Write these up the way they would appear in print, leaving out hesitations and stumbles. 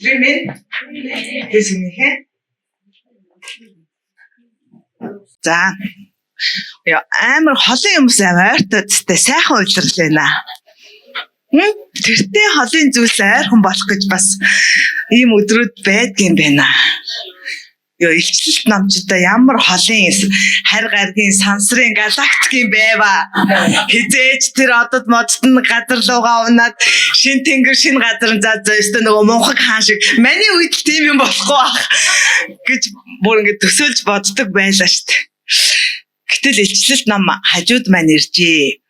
Өдрийн мэнд. Тэсгэнийхээ. За. Яа, амар холын юмс амар ойртойдтэй сайхан улирал байна. Тэртээ холын зүйлс ойрхон болох гэж бас ийм өдрүүд байдгийн байна. Йоо, илчлэлт номчдаа ямар холын харь гаргийн сансрын галактикийн байва. Хизээж тэр одод модод нь газар руугаа унаад шин тэнгэр шин газар за за өстө нөгөө мунхаг хаан шиг маний үед л тийм юм болохгүй бах гэж бүр ингэ төсөөлж боддог байлаа шүү дээ. Гэтэл илчлэлт ном хажууд маань иржээ.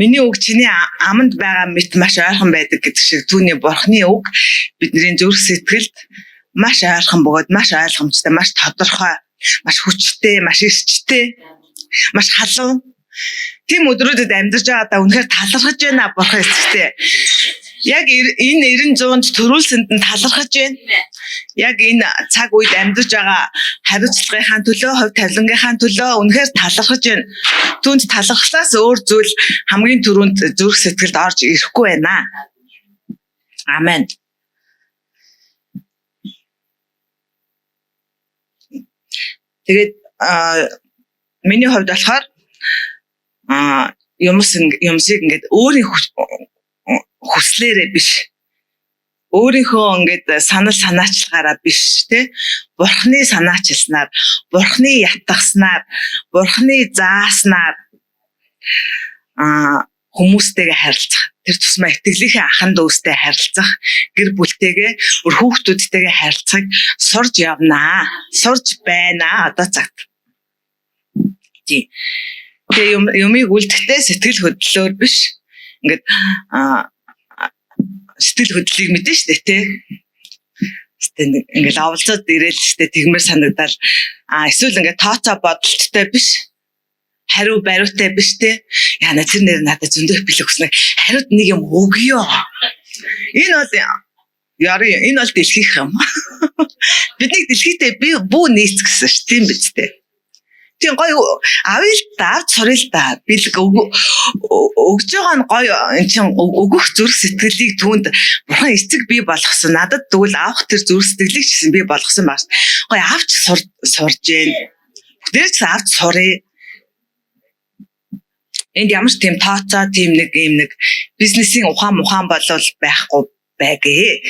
Миний үг чиний аманд байгаа мэт маш ойрхон байдаг гэдэг шиг түүний бурхны үг бидний зүрх сэтгэлд маш ойрхон бөгөөд маш ойлгомжтой, маш тодорхой, маш хүчтэй, маш эрчтэй, маш халуун. Тийм өдрүүдэд амьдарч байгаадаа үнэхээр талархаж байна бурхан эцэгтэй. Яг энэ 90 100-нд төрүүлсэнд нь талархаж байна. Яг энэ цаг үед амьдарч байгаа хариуцлагынхаа төлөө, хувь тавилангийнхаа төлөө үнэхээр талархаж байна. Түүнд талархлаас өөр зүйл хамгийн түрүүнд зүрх сэтгэлд орж ирэхгүй байна. Амен. Тэгээд миний хувьд болохоор юмсыг ингээд өөрийн хүслээрээ биш, өөрийнхөө ингээд санал санаачлагаараа биш, тэ, бурхны санаачилснаар, бурхны ятгахснаар, бурхны зааснаар хүмүүстэйгээ харилцах, тэр тусмаа итгэлийнхээ ахан дүүстэй харилцах, гэр бүлтэйгээ, бүр хүүхдүүдтэйгээ харилцахыг сурж явнаа, сурж байна одоо цагт. Тийм. Тэгээ юмыг үлдэхдээ сэтгэл хөдлөлөөр биш, ингээд сэтгэл хөдлөлийг мэдэн шүү дээ, тэ. Сэтгэл ингээл оволцоод ирээл шүү дээ, тэгмэр санагдал. Эсвэл ингээд тооцоо бодолттой биш, хариу бариутай биш, те. Яна тэр нэр надад зөндөх бэлэг өгснө. Хариуд нэг юм өгөө. Энэ бол яри, энэ бол дэлхийх юм. Биднийг дэлхийдээ би бүү нийц гэсэн ш, тийм биз дээ. Тийм гоё авъя л да, авч суръя л да. Бэлэг өгж байгаа нь гоё, эн чин өгөх зүрх сэтгэлийг түүнд бурхан эцэг бий болгосон. Надад тэгвэл авах тэр зүрх сэтгэлийг ч гэсэн бий болгосон байна. Гоё авч сурж гэн. Бүгдээр ч авч суръя. Энд ямар ч тийм тооцоо, тийм нэг юм нэг бизнесийн ухаан мухаан болвол байхгүй байгээ.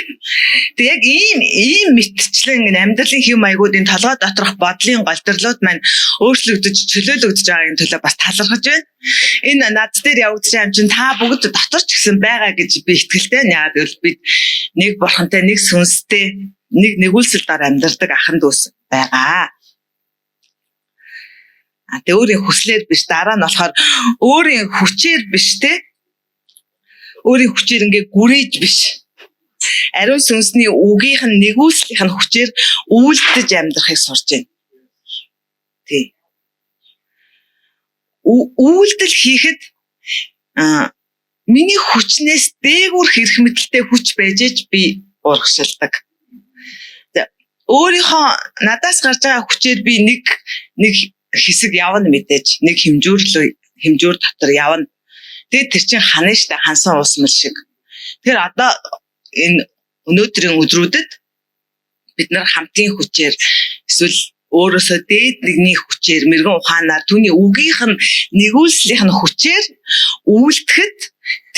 Тэг яг ийм мэтчлэн амьдралын хэв маягуудын толгой доторх бодлын голдрлууд маань өөрчлөгдөж, чөлөөлөгдөж байгаагийн төлөө бас талархаж байна. Энэ над дээр явагдаж байгаа юм чинь та бүгд дотор ч гэсэн байгаа гэж би итгэлтэй. Яагаад гэвэл бид нэг бурхантай, нэг сүнстэй, нэг нэгүүлсэл дор амьдардаг ахан дүүс байгаа. Тэгээ өөрийн хүслээр биш, дараа нь болохоор өөрийн хүчээр биш, те. Өөрийн хүчээр ингээ гүрээж биш. Ариун сүнсний үгийнх нь нэгүүлслийнх нь хүчээр үйлдэж амьдрахыг сурж байна. Тий. Үйлдэл хийхэд миний хүчнээс дээгүүр хэрэг мэдлэлтэй хүч байж ээж би урагшилдаг. Өөрийнхөө надаас гарч байгаа хүчээр би нэг нэг хэсэг явна мэдээж, нэг хэмжүүр дотор явна. Тэгээд тэр чинь хана штэ, хансан уусмал шиг. Тэгэхээр одоо энэ өнөөдрийн өдрүүдэд бид нар хамтын хүчээр эсвэл өөрөөсөө дээд нэгний хүчээр, мэрэгэн ухаанаар, түүний үгийнх нь нэгүүлслийнх нь хүчээр үйлдэхэд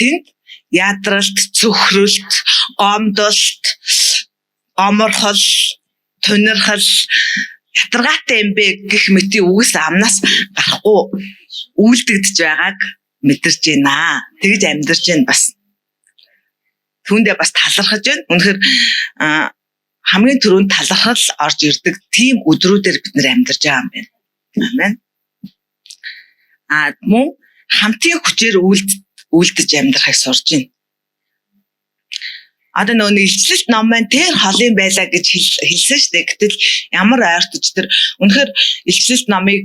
тэнд ядралт, цөхрөлт, гомдолт, гоморхол, тунирхал, ятаргаатай юм бэ гэх мэтийн үгс амнаас гарахгүй үйлдэгдэж байгааг мэдэрч байна. Тэгж амьдарч байна бас. Түүндээ бас талархаж байна. Үнэхээр хамгийн түрүүнд талархал орж ирдэг тийм өдрүүдээр бид нэр амьдарч байгаа юм байна. Амен. Мөн хамтын хүчээр үйлдэж амьдрахыг сурж байна. Одоо нөгөө нэг илчлэлт ном маань тэр холын байлаа гэж хэлсэн шүү дээ. Гэтэл ямар ойртож тэр үнэхээр илчлэлт номыг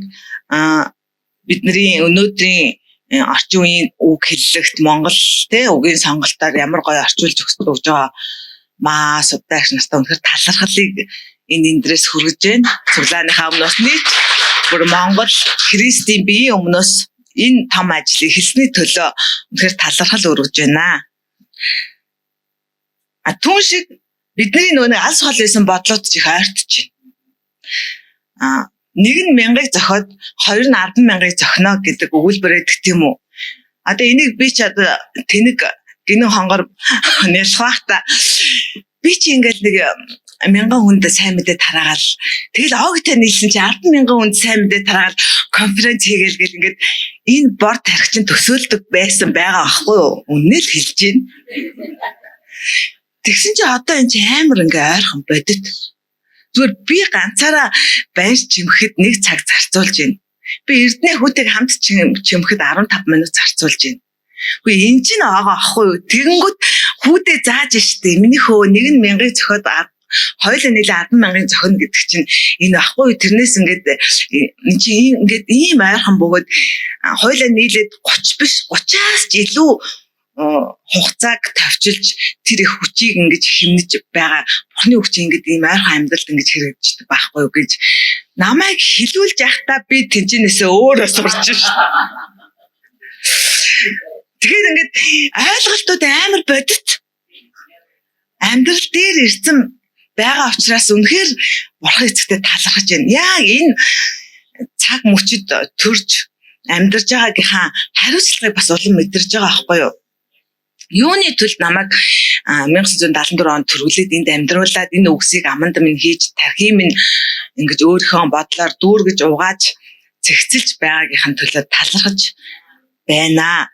бидний өнөөдрийн орчин үеийн үг хэллэгт Монгол те үгийн сонголтоор ямар гоё орчуулж өгч байгаа маа судаагч нартай үнэхээр талархлыг энэ эндрээс хүргэж байна. Цуглааныхаа өмнөөс нийт бүр Монгол Христийн биеийн өмнөөс энэ том ажлыг хэлсний төлөө үнэхээр талархал өргөж байна. А түн шиг бидний нөгөө нэг алс хол байсан бодлууд ч их ойртож байна. А нэг нь мянгаыг зохиод, хоёр нь 10 мянгаыг зохино гэдэг өгүүлбэр өгдөг тийм үү? Одоо энийг би ч одоо тэнэг гинэн хонгор нялхбах та, би чи ингээл нэг мянган хүнд сайн мэдээ тараагаал, тэгэл огтой нийлсэн чи 10 мянган хүнд сайн мэдээ тараагаал, конференц хийгээл гэл ингээд энэ бор тархичин төсөөлдөг байсан байгаа аахгүй юу? Үнэ л хэлж байна. Тэгсэн чи одоо энэ чи амар ингээ ойрхон бодит. Зүгээр би ганцаараа байнш чимхэд нэг цаг зарцуулж байна. Би Эрдэнэ хүүтэйг хамт чимхэд 15 минут зарцуулж байна. Үгүй, энэ чинь байгаа аахгүй юу? Тэгэнгүүт хүүдээ зааж штэ. Миний хөө нэг нь мянгаыг зөхиод, хоёулаа нийлээ 10 мянган зохино гэдэг чинь энэ ахгүй юу? Тэрнээс ингээд энэ чинь ингээд ийм ойрхон бөгөөд хоёулаа нийлээд 30 биш, 30-аас ч илүү хугацааг товчилж тэр их хүчийг ингэж хэмнэж байгаа Бурхны хүч ингэж ийм ойрхон амьдралд ингэж хэрэгждэг байхгүй юу гэж намайг хилүүлж явахдаа би тэнцэнээсээ өөрөө сурч шээ. Тэгэхээр ингээд ойлголтууд амар бодит амьдрал дээр ирсэн байгаа учраас үнэхээр Бурхан эцэгтэй талархаж байна. Яг энэ цаг мөчид төрж амьдарч байгаагийнхаа хариуцлагыг бас улам мэдэрч байгаа байхгүй юу? Юуны төлд намайг 1974 онд төрүүлээд энд амьдруулад, энэ үгсийг аманд минь хийж, тархи минь ингэж өөрийнхөө бодлоор дүүргэж, угааж, цэгцэлж байгаагийнхын төлөө талархаж байна.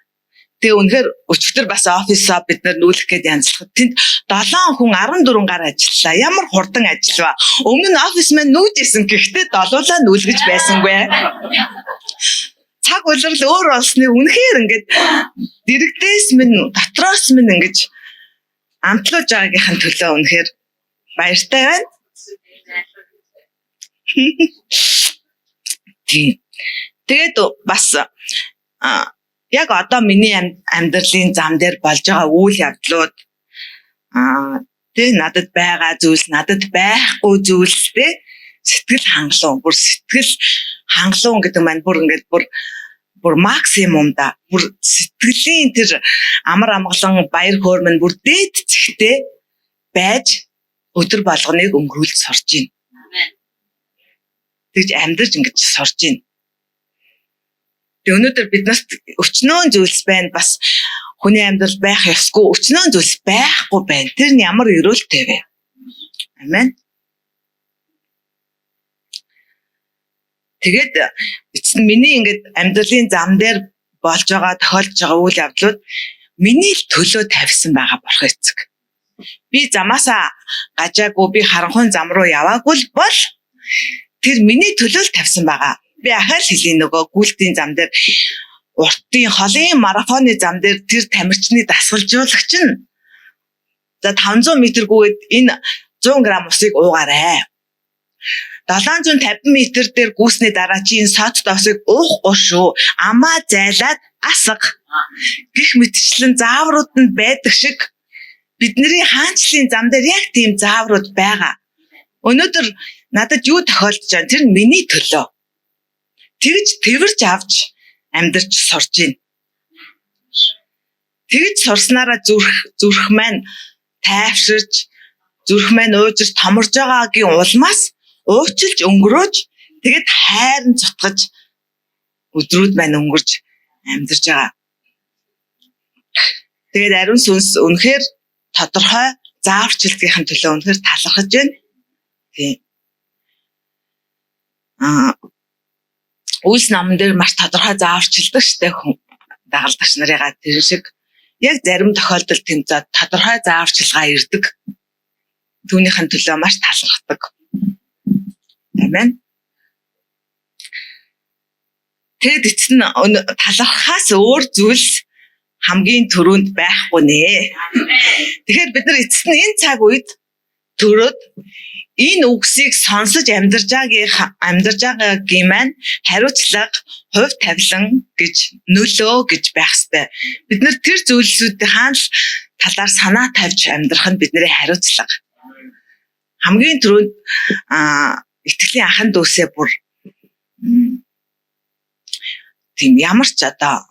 Тэгээ үнэхээр өчигдөр бас офисоо бид нар нүүлэх гээд янзлахад тэнд 7 хүн 14 гар ажиллалаа. Ямар хурдан ажиллаваа. Өмнө нь офис маань нүүж исэн, гэхдээ долуулаа нүүлгэж байсангүй. Цаг улирал өөр болсныг үнэхээр ингээд дэрэгдээс минь, дотроос минь ингэж амтлуулж байгаагийнхын төлөө үнэхээр баяртай байна. Тийм. Тэгээд бас яг одоо миний амьдралын зам дээр болж байгаа үйл явдлууд тэг надад байгаа зүйлс, надад байхгүй зүйлс, тэ, сэтгэл хангалуун, бүр сэтгэл хангалуун гэдэг маань бүр ингээд бүр максимум да, бүр сэтгэлийн тэр амар амгалан, баяр хөөр минь бүр дээд цэгтэй байж өдөр болгоныг өнгөрүүлж сурж байна. Тэгж амьдарч ингэж сурж байна. Тэг өнөөдөр биднээс өчнөөн зүйлс байна, бас хүний амьдрал байх ёсгүй өчнөөн зүйлс байхгүй байна. Тэр нь ямар эрүүлтэй вэ? Амен. Тэгээд эцэст нь миний ингээд амьдралын зам дээр болж байгаа, тохиолдож байгаа үйл явдлууд миний л төлөө тавьсан байгаа Бурхан эцэг. Би замаасаа гажаагүй, би харанхуйн зам руу яваагүй л бол тэр миний төлөө л тавьсан байгаа. Би ахаал хэлий, нөгөө гүйлтийн зам дээр, уртын холын марафоны зам дээр тэр тамирчны дасгалжуулагч нь за 500 м гүйгээд энэ 100 г усыг уугаарай. 750 м дээр гүйсний дараа чи энэ содтой усыг уухгүй шүү. Амаа зайлаад асга гэх мэтчлэн зааврууд нь байдаг шиг бидний хаанчлалын зам дээр яг тийм зааврууд байгаа. Өнөөдөр надад юу тохиолдож байгаа, тэр нь миний төлөө. Тэгж тэрвэрч авч амьдарч сурж байна. Тэгж сурснараа зүрх маань тайвширч, зүрх маань уужирч томорж байгаагийн улмаас уучилж өнгөрөөж, тэгэд хайран цутгаж өдрүүд маань өнгөрж амьдарч байгаа. Тэгээд ариун сүнс үнэхээр тодорхой зааварчилгын төлөө үнэхээр талархаж байна. Тийм. Үйлс номон дээр маш тодорхой зааварчилдаг штэ хүн дагалдагч нарыгаа, тэр шиг яг зарим тохиолдолд тэнд тодорхой зааварчилгаа ирдэг. Түүнийхэн төлөө маш талархдаг. Амен. Тэгэд эцэст нь талархахаас өөр зүйлс хамгийн түрүүнд байхгүй нэ. Тэгэхээр бид нар эцэст нь энэ цаг үед төрөөд энэ үгсийг сонсож амьдарч байгаагийн маань хариуцлага, хувь тавилан гэж, нөлөө гэж байх ёстой. Бид нар тэр зүйлсүүдийн хаан л талаар санаа тавьж амьдрах нь бидний хариуцлага. Хамгийн түрүүнд итгэлийн ахан дүүсээ бүр тийм ямар ч одоо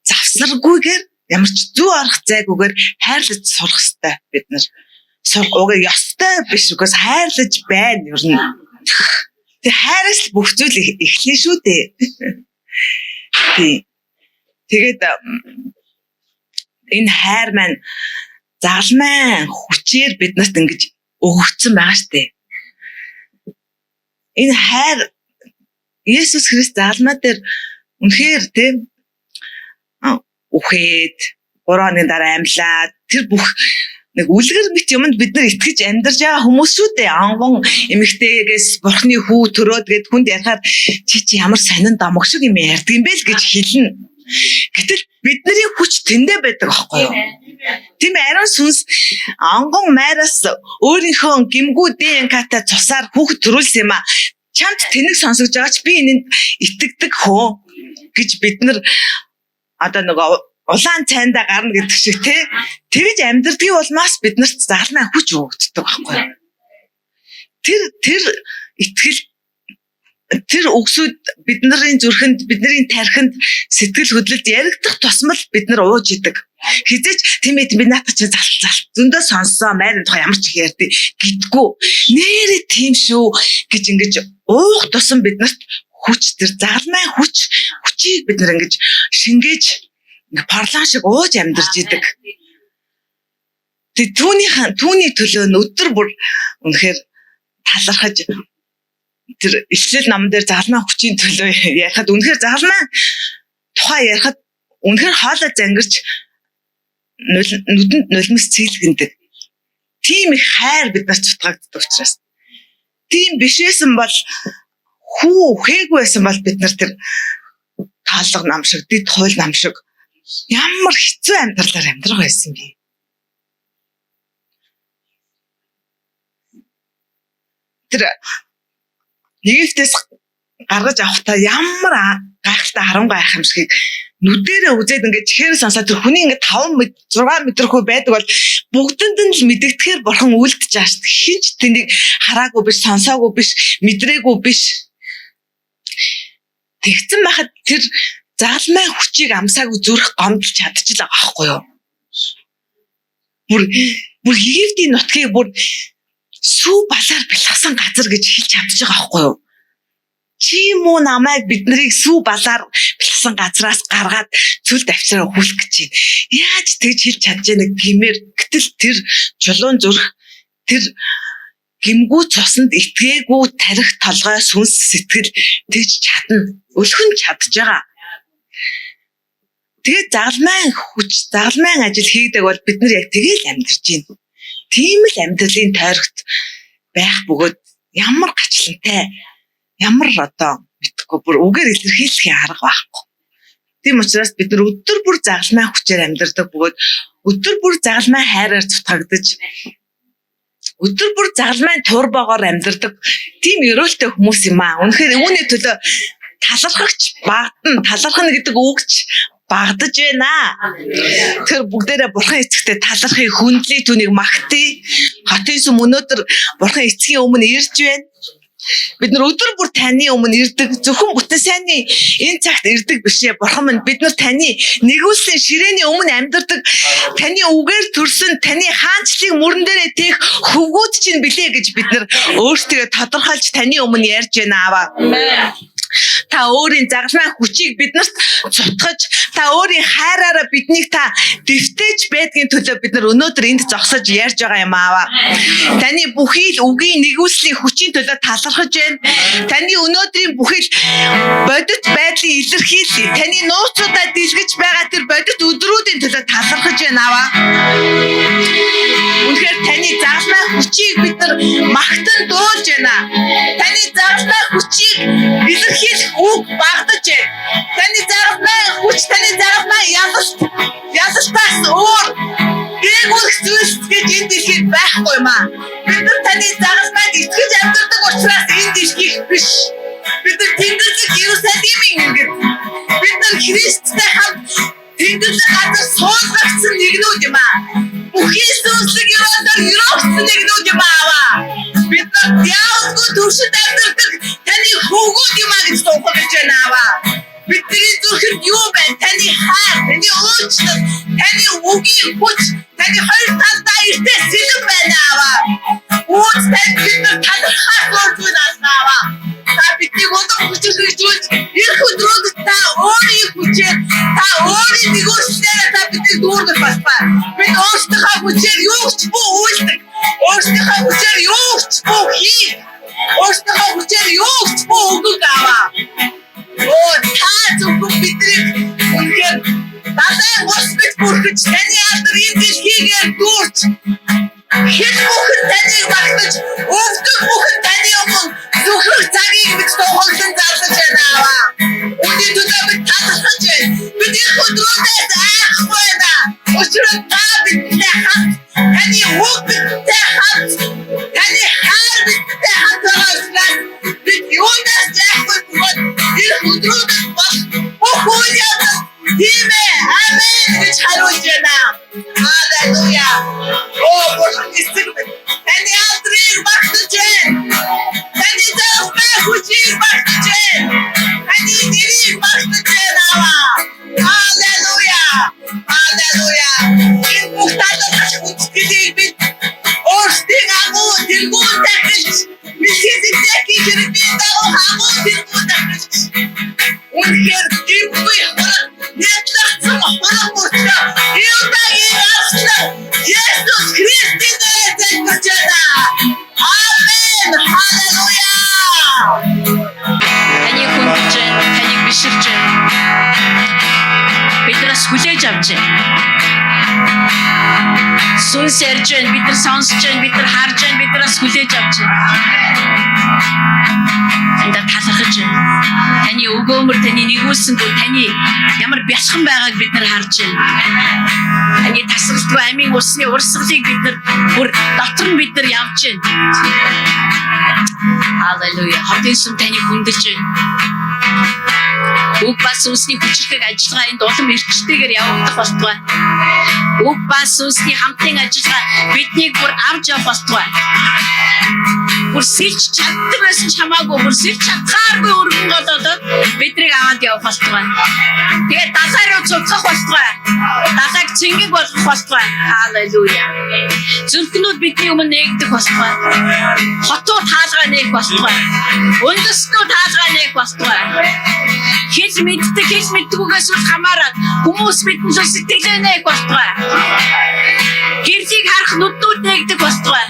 завсаргүйгээр, ямар ч зүү орох зайгүйгээр хайрлаж сурах ёстой бид нар. Уг ёстой биш үгээс хайрлаж байна ер нь. Тэг хайраас л бүх зүйл эхлэн шүү дээ. Тий. Тэгээд энэ хайр маань загалмайн хүчээр биднэрт ингэж өгөгдсөн байгаа штэ. Энэ хайр Есүс Христ загалмай дээр үнэхээр тий үхээд 3 хоногийн дараа амьлаад тэр бүх нэг үлгэр мэт юмд бид нар итгэж амьдарч байгаа хүмүүс шүү дээ. Онгон эмэгтэйгээс бурхны хүү төрөөд гэд хүнд ярихаар чи чи ямар сонин домог шиг юм ярьдаг юм бэ л гэж хэлнэ. Гэтэл бидний хүч тэндээ байдаг аахгүй юу? Тийм ээ, ариун сүнс онгон майраас өөрийнхөө гимгүү ДНК-тай цусаар хүүхэд төрүүлсэн юм а. Чамд тэнэг сонсогдож байгаа ч би энэнд итгэдэг хөө гэж бид нар одоо нөгөө улаан цайндаа гарна гэдэг шиг те тэгж амьдрдгийг улмаас биднэрт загалмай хүч өгөгддөг байхгүй юу? Тэр итгэл тэр үгсүүд бидний зүрхэнд, бидний тархинд, сэтгэл хөдлөлд яригдах тусмал бид нар ууж идэг. Хизээч тийм ээ би наатах чинь зал зал зөндөө сонссон майрын тухай ямар ч их ярьдээ гэдгүү. Нээрээ тийм шүү гэж ингэж уух тусам биднэрт хүч тэр загалмай хүч хүчийг бид нар ингэж шингээж ингээ парлан шиг ууж амьдарч идэг. Тэг түүний төлөө нь өдөр бүр үнэхээр талархаж тэр ишлэл номон дээр загалмай хүчийн төлөө ярихад үнэхээр загалмай тухай ярихад үнэхээр хоолой зангирч нүдэнд нулимс цэлгэндэг. Тийм их хайр бид нарт цутгагддаг учраас. Тийм бишээсэн бол хүү үхээгүй байсан бол бид нар тэр таалга нам шиг, дэд хууль нам шиг ямар хэцүү амьдралаар амьдрах байсан бэ? Тэр Египтээс гаргаж авахдаа ямар гайхалтай харангуй гайхамшигыг нүдэрээ үзээд ингээд чихээр сонсоод тэр хүний ингээд 5 6 метр хөө байдаг бол бүгдэнд нь л мэдэгдэхээр бурхан үлдэж байгаа шүү дээ. Хинч тэнийг хараагүй биш, сонсоогүй биш, мэдрээгүй биш. Тэгсэн байхад тэр загалмай хүчийг амсаагүй зүрх гомдолж чадчихлаа байхгүй юу? Бүр Египтийн нутгийг бүр сүү балаар бэлгсэн газар гэж хэлж чадчих байгаа байхгүй юу? Чи муу намайг биднийг сүү балаар бэлгсэн газраас гаргаад цөл давчраа хүлэх гэж байна. Яаж тэгж хэлж чадж байгааг гэмээр. Гэтэл тэр чулуун зүрх тэр гимгүү цуснд итгээгүй тарих толгой сүнс сэтгэл тэгж чадна. Өлхөн чадж байгаа. Тэгээд загалмайн хүч, загалмайн ажил хийгдэг бол бид нар яг тэгэл амьдарч байна. Тийм л амьдралын тойрогт байх бөгөөд ямар гачлантай, ямар одоо мэдхгүй бүр үгээр илэрхийлэхийн арга байхгүй. Тийм учраас бид нар өдөр бүр загалмай хүчээр амьдардаг бөгөөд өдөр бүр загалмай хайраар цутгагдаж өдөр бүр загалмайн турбоогоор амьдардаг тийм ерөөлтэй хүмүүс юм аа. Үнэхээр үүний төлөө талархагч багтана, талархна гэдэг үгч багтаж байна. Тэр бүгдээрээ бурхан эцэгтэй талархыг хүндлий, түүнийг магтъя. Хотын сүм өнөөдөр бурхан эцгийн өмнө ирж байна. Бид нар өдөр бүр таны өмнө ирдэг. Зөвхөн бүтэн сайнны энэ цагт ирдэг биш ээ. Бурхан минь бид нар таны нэгүүлсэн ширээний өмнө амьдардаг. Таны үгээр төрсөн, таны хаанчлалыг мөрөн дээрээ тээх хөвгүүд чинь билээ гэж бид нар өөрсдөө тодорхойлж таны өмнө ярьж байна аваа. Та өөрийн загалмай хүчийг биднэрт цутгаж, та өөрийн хайраараа биднийг та дэвтээж байдгийн төлөө бид нар өнөөдөр энд зогсож ярьж байгаа юм аава. Таны бүхий л үгийн нэгүслийн хүчийн төлөө талархаж байна. Таны өнөөдрийн бүхий л бодит байдлын илэрхийлэл, таны нууцудаа дэлгэж байгаа тэр бодит өдрүүдийн төлөө талархаж байна аава. Үнэхээр таны загалмай хүчийг бид нар магтан дуулж байна. Таны загалмай хүчийг илэрхийлэх үг багтаж байна. Таны загалмай хүч, таны загалмай ялалт, ялалтаас өөр дээгүүрх зүйлс гэж энэ дэлхийд байхгүй юм аа. Бид нар таны загалмайд итгэж амьдардаг учраас энэ дэлхийх биш. Бид нар Тэнгэрлэг Иерусалимийн иргэд. Бид нар Христтэй хамт Тэнгэрлэг газар суулгагдсан нэгнүүд юм аа. Бүхий сүнслэг ерөөлөөр ерөөгдсөн нэгнүүд юм аа. Бид нар диаволгүй төвшөнд амьдардаг таны хөвгүүд юм аа гэж дуугарч байна аваа. Бидний зүрхэнд юу байна? Таны хайр, таны уучлал, таны үгийн хүч, таны хоёр талдаа эртээ сэлэм байна аваа. Бид өөрсдийнхөө хүчээр юу ч бүү үйлдэг. Өөрсдийнхөө хүчээр юу ч бүү хийх. Өөрсдийнхөө хүчээр юу ч бүү өгөх аваа. Оо та зөвхөн биднийг үнэхээр далайн ус мэт бүрхэж таны алдар энэ дэлхийгээр дүүрч хэл бүхэн таныг магтаж өвдөг бүхэн таны өмнө зүхрэх цагийг бид тухалсан зарлаж байна аваа. Үүний төлөө бид талархаж байна. Бид энэ өдрүүдээс айхгүй байна. Учир нь та бидэнтэй хамт, таны үг бидэнтэй хамт, таны хайр бидэнтэй хамт байгаа учраас бид юунаас ч айхгүй бөгөөд энэ өдрүүдэд бол бүх үйл явдал тийм ээ, амен гэж хариулж байна. Халелуя. Оо, Бурхан эсэг минь, таны алдрыг магтаж байна. Таны зөвхөн хүчийг магтаж байна. Таны нэрийг магтаж байна аваа. Халелуя. Халелуя. Энэ бүх талархах хүндэтгэлийг бид өөрсдийн агуу тэргүүн дахилж Мелхиседекийн хэргийн дагуу агуу тэргүүн дахилж үнэхээр гэмгүй хураг нядлагдсан хураг мөртлөө Иудагийн арслан Есүс Христийн нэрээр залбирч байна. Амен. Халелуя. Таныг хүндэж байна, таныг биширч байна. Биднээс хүлээж авч байна. Сүнс ярьж байна, бид нар сонсож байна, бид нар харж байна, биднээс хүлээж авч байна. Таньда талархаж байна. Таны өгөөмөр, таны нэгүүлсэнгүү, таны ямар бяцхан байгааг бид нар харж байна. Таны тасралтгүй амийн усны урсгалыг бид нар бүр дотор нь бид нар явж байна. Халелуя. Хотын сүм таныг хүндэлж байна. Үг ба сүнсний хүчирхэг ажиллагаа энд улам эрчтэйгээр явагдах болтугай. Үг ба сүнсний хамтын ажиллагаа биднийг бүр авч явах болтугай. Бүр сэлж чаддаг байсан ч хамаагүй, бүр сэлж чадхааргүй өргөн голоодод биднийг аваад явах болтугай. Тэгээд далай руу цуцах болтугай. Далайг цэнгэг болгох болтугай. Халелуя. Зүрхнүүд бидний өмнө нээгдэх болтугай. Хотууд хаалгаа нээх болтугай. Үндэстнүүд хаалгаа нээх болтугай. Хэл мэддэг, хэл мэддэггүйгээс үл хамааран хүмүүс бидэнд сэтгэлээ нээх болтугай. Гэрлийг харах нүднүүд нээгдэх болтугай.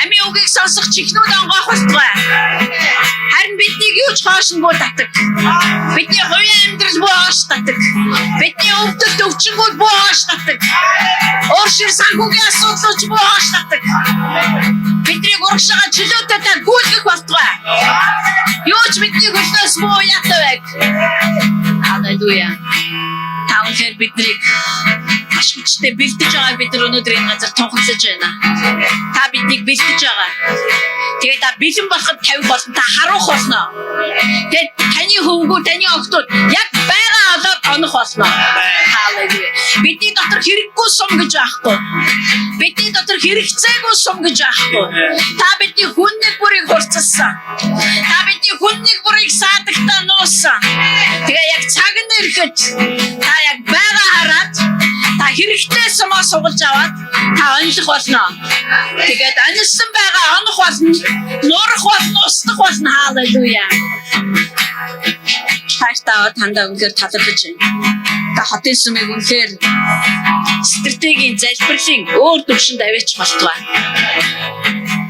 Амийн үгийг сонсох чихнүүд онгоох болтугай. Харин биднийг юу ч хоошингүй татаг. Бидний хувийн амьдрал бүү хоош татаг. Бидний өвдөлт өвчнгүүд бүү хоош татаг. Өөршир санхүүгийн асуудлууд ч бүү хоош татаг. Бидний урагшаага чөлөөтэй та гүйлгэх болтугай. Юу ч бидний хөлнөөс бүү уяатай байг. Халелуя. Та үнэхээр биднийг маш хүчтэй бэлдэж байгааг бид нар өнөөдөр энэ газар тунхаглаж байна. Та биднийг бэлдэж байгаа. Тэгээд та бэлэн болоход 50 болно, та харуулах болно. Тэгээд таны хөвгүү, таны охтууд яг байгаа олоор онох болно. Халелуя. Бидний дотор хэрэггүй сум гэж байхгүй. Бидний дотор хэрэгцээгүй сум гэж байхгүй. Та бидний хүн нэг бүрийг хурцлсан. Та бидний хүн нэг бүрийг саадагтаа нуусан. Тэгээ яг цаг нь ирэхэд та яг байгаа хараад та хэрэгтэй сумаа сугалж аваад та онилох болно. Тэгээд онилсан байгаа онох болно, нуурах болно, устдах болно. Халелуя. Тааштай тандаа үнэхээр талархаж байна. Та хотын сүмийг үнэхээр стратегийн залбирлын өөр төвшөнд аваачих болтугай.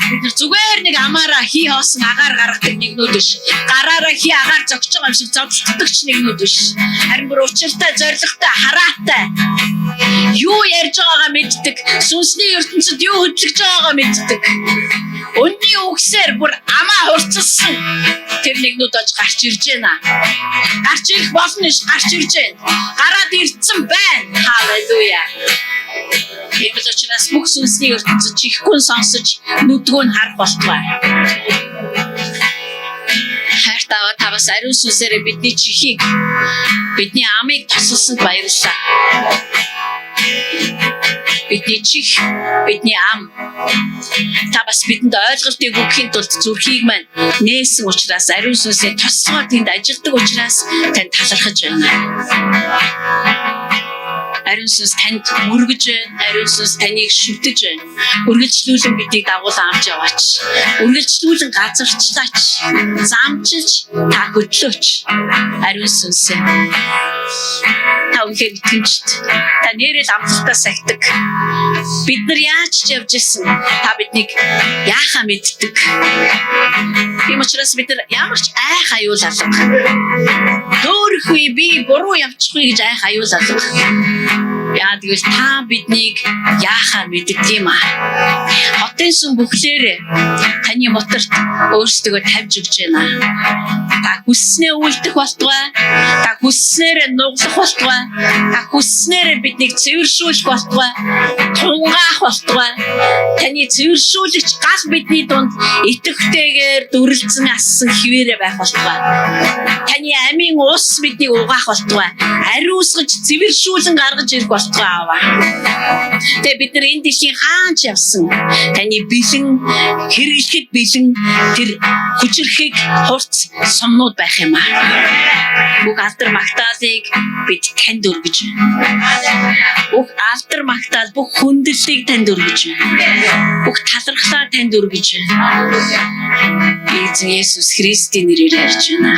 Бид нар зүгээр нэг амаараа хий хоосон агаар гаргадаг нэгнүүд биш. Гараараа хий агаар зогсож байгаа юм шиг зодтолдог ч нэгнүүд биш. Харин бүр учиртай, зоригтой, хараатай. Юу ярьж байгаагаа мэддэг. Сүнсний ертөнцид юу хөдлөж байгаагаа мэддэг. Өнний үгсээр бүр амаа хурцлсан тэр нэгнүүд болж гарч ирж байна. Гарч ирэх болно ш, гарч ирж байна. Гараад ирсэн байна. Халелуя. Тэгвэл учраас бүх сүнсний ертөнцид чихгүй нь сонсож, нүдгүү нь харах болтугай. Хайртай аваа, та бас ариун сүнсээрээ бидний чихийг, бидний амыг тосолсонд баярлалаа. Бидний чих, бидний ам. Та бас бидэнд ойлголтыг өгөхийн тулд зүрхийг маань нээсэн учраас, ариун сүнсээ тослогоор тэнд ажилдаг учраас танд талархаж байна. Ариун сүнс танд мөргөж байна. Ариун сүнс таныг шүтэж байна. Үргэлжлүүлэн биднийг дагуулan авч яваач. Үргэлжлүүлэн газарчлаач. Замчилж та хөдлөөч. Ариун сүнсээ. Та Та үнэхээр итгэмжт. Та нэрэл амлалтаа сахидаг. Бид нар яаж ч явж исэн та биднийг яахаа мэддэг. Тийм учраас бид нар ямар ч айх аюул алга. Дөөрөхгүй би буруу явчихгүй гэж айх аюул алга. Яа тэгвэл та биднийг яахаа мэддэг юм аа. Хотын сүм бүхлээр таны моторт өөрсдөө тавьж өгч байна. Та хүсснээ үлдэх болтугай. Та хүсснээр нуглах болтугай. Та хүсснээр биднийг цэвэршүүлэх болтугай. Тунгаах болтугай. Таны цэвэршүүлэгч гал бидний дунд итгэвтэйгээр дүрлцэн ассан хിവэрэ байх болтугай. Таны амийн ус биднийг угаах болтугай. Ариусгаж цэвэршүүлэн гаргаж ирэх болтугай ааваа. Тэгээ бид нар энэ дэлхийн хаан ч явсан таны бэлэн хэрэглэхэд бэлэн тэр хүчрхэг хурц сумнууд байх юм аа. Бүх алдар магтаалыг бид танд өргөж байна. Бүх алдар магтаал, бүх хүндлэлийг танд өргөж байна. Бүх талархлаа танд өргөж байна. Эзэн Есүс Христийн нэрээр ярьж байна.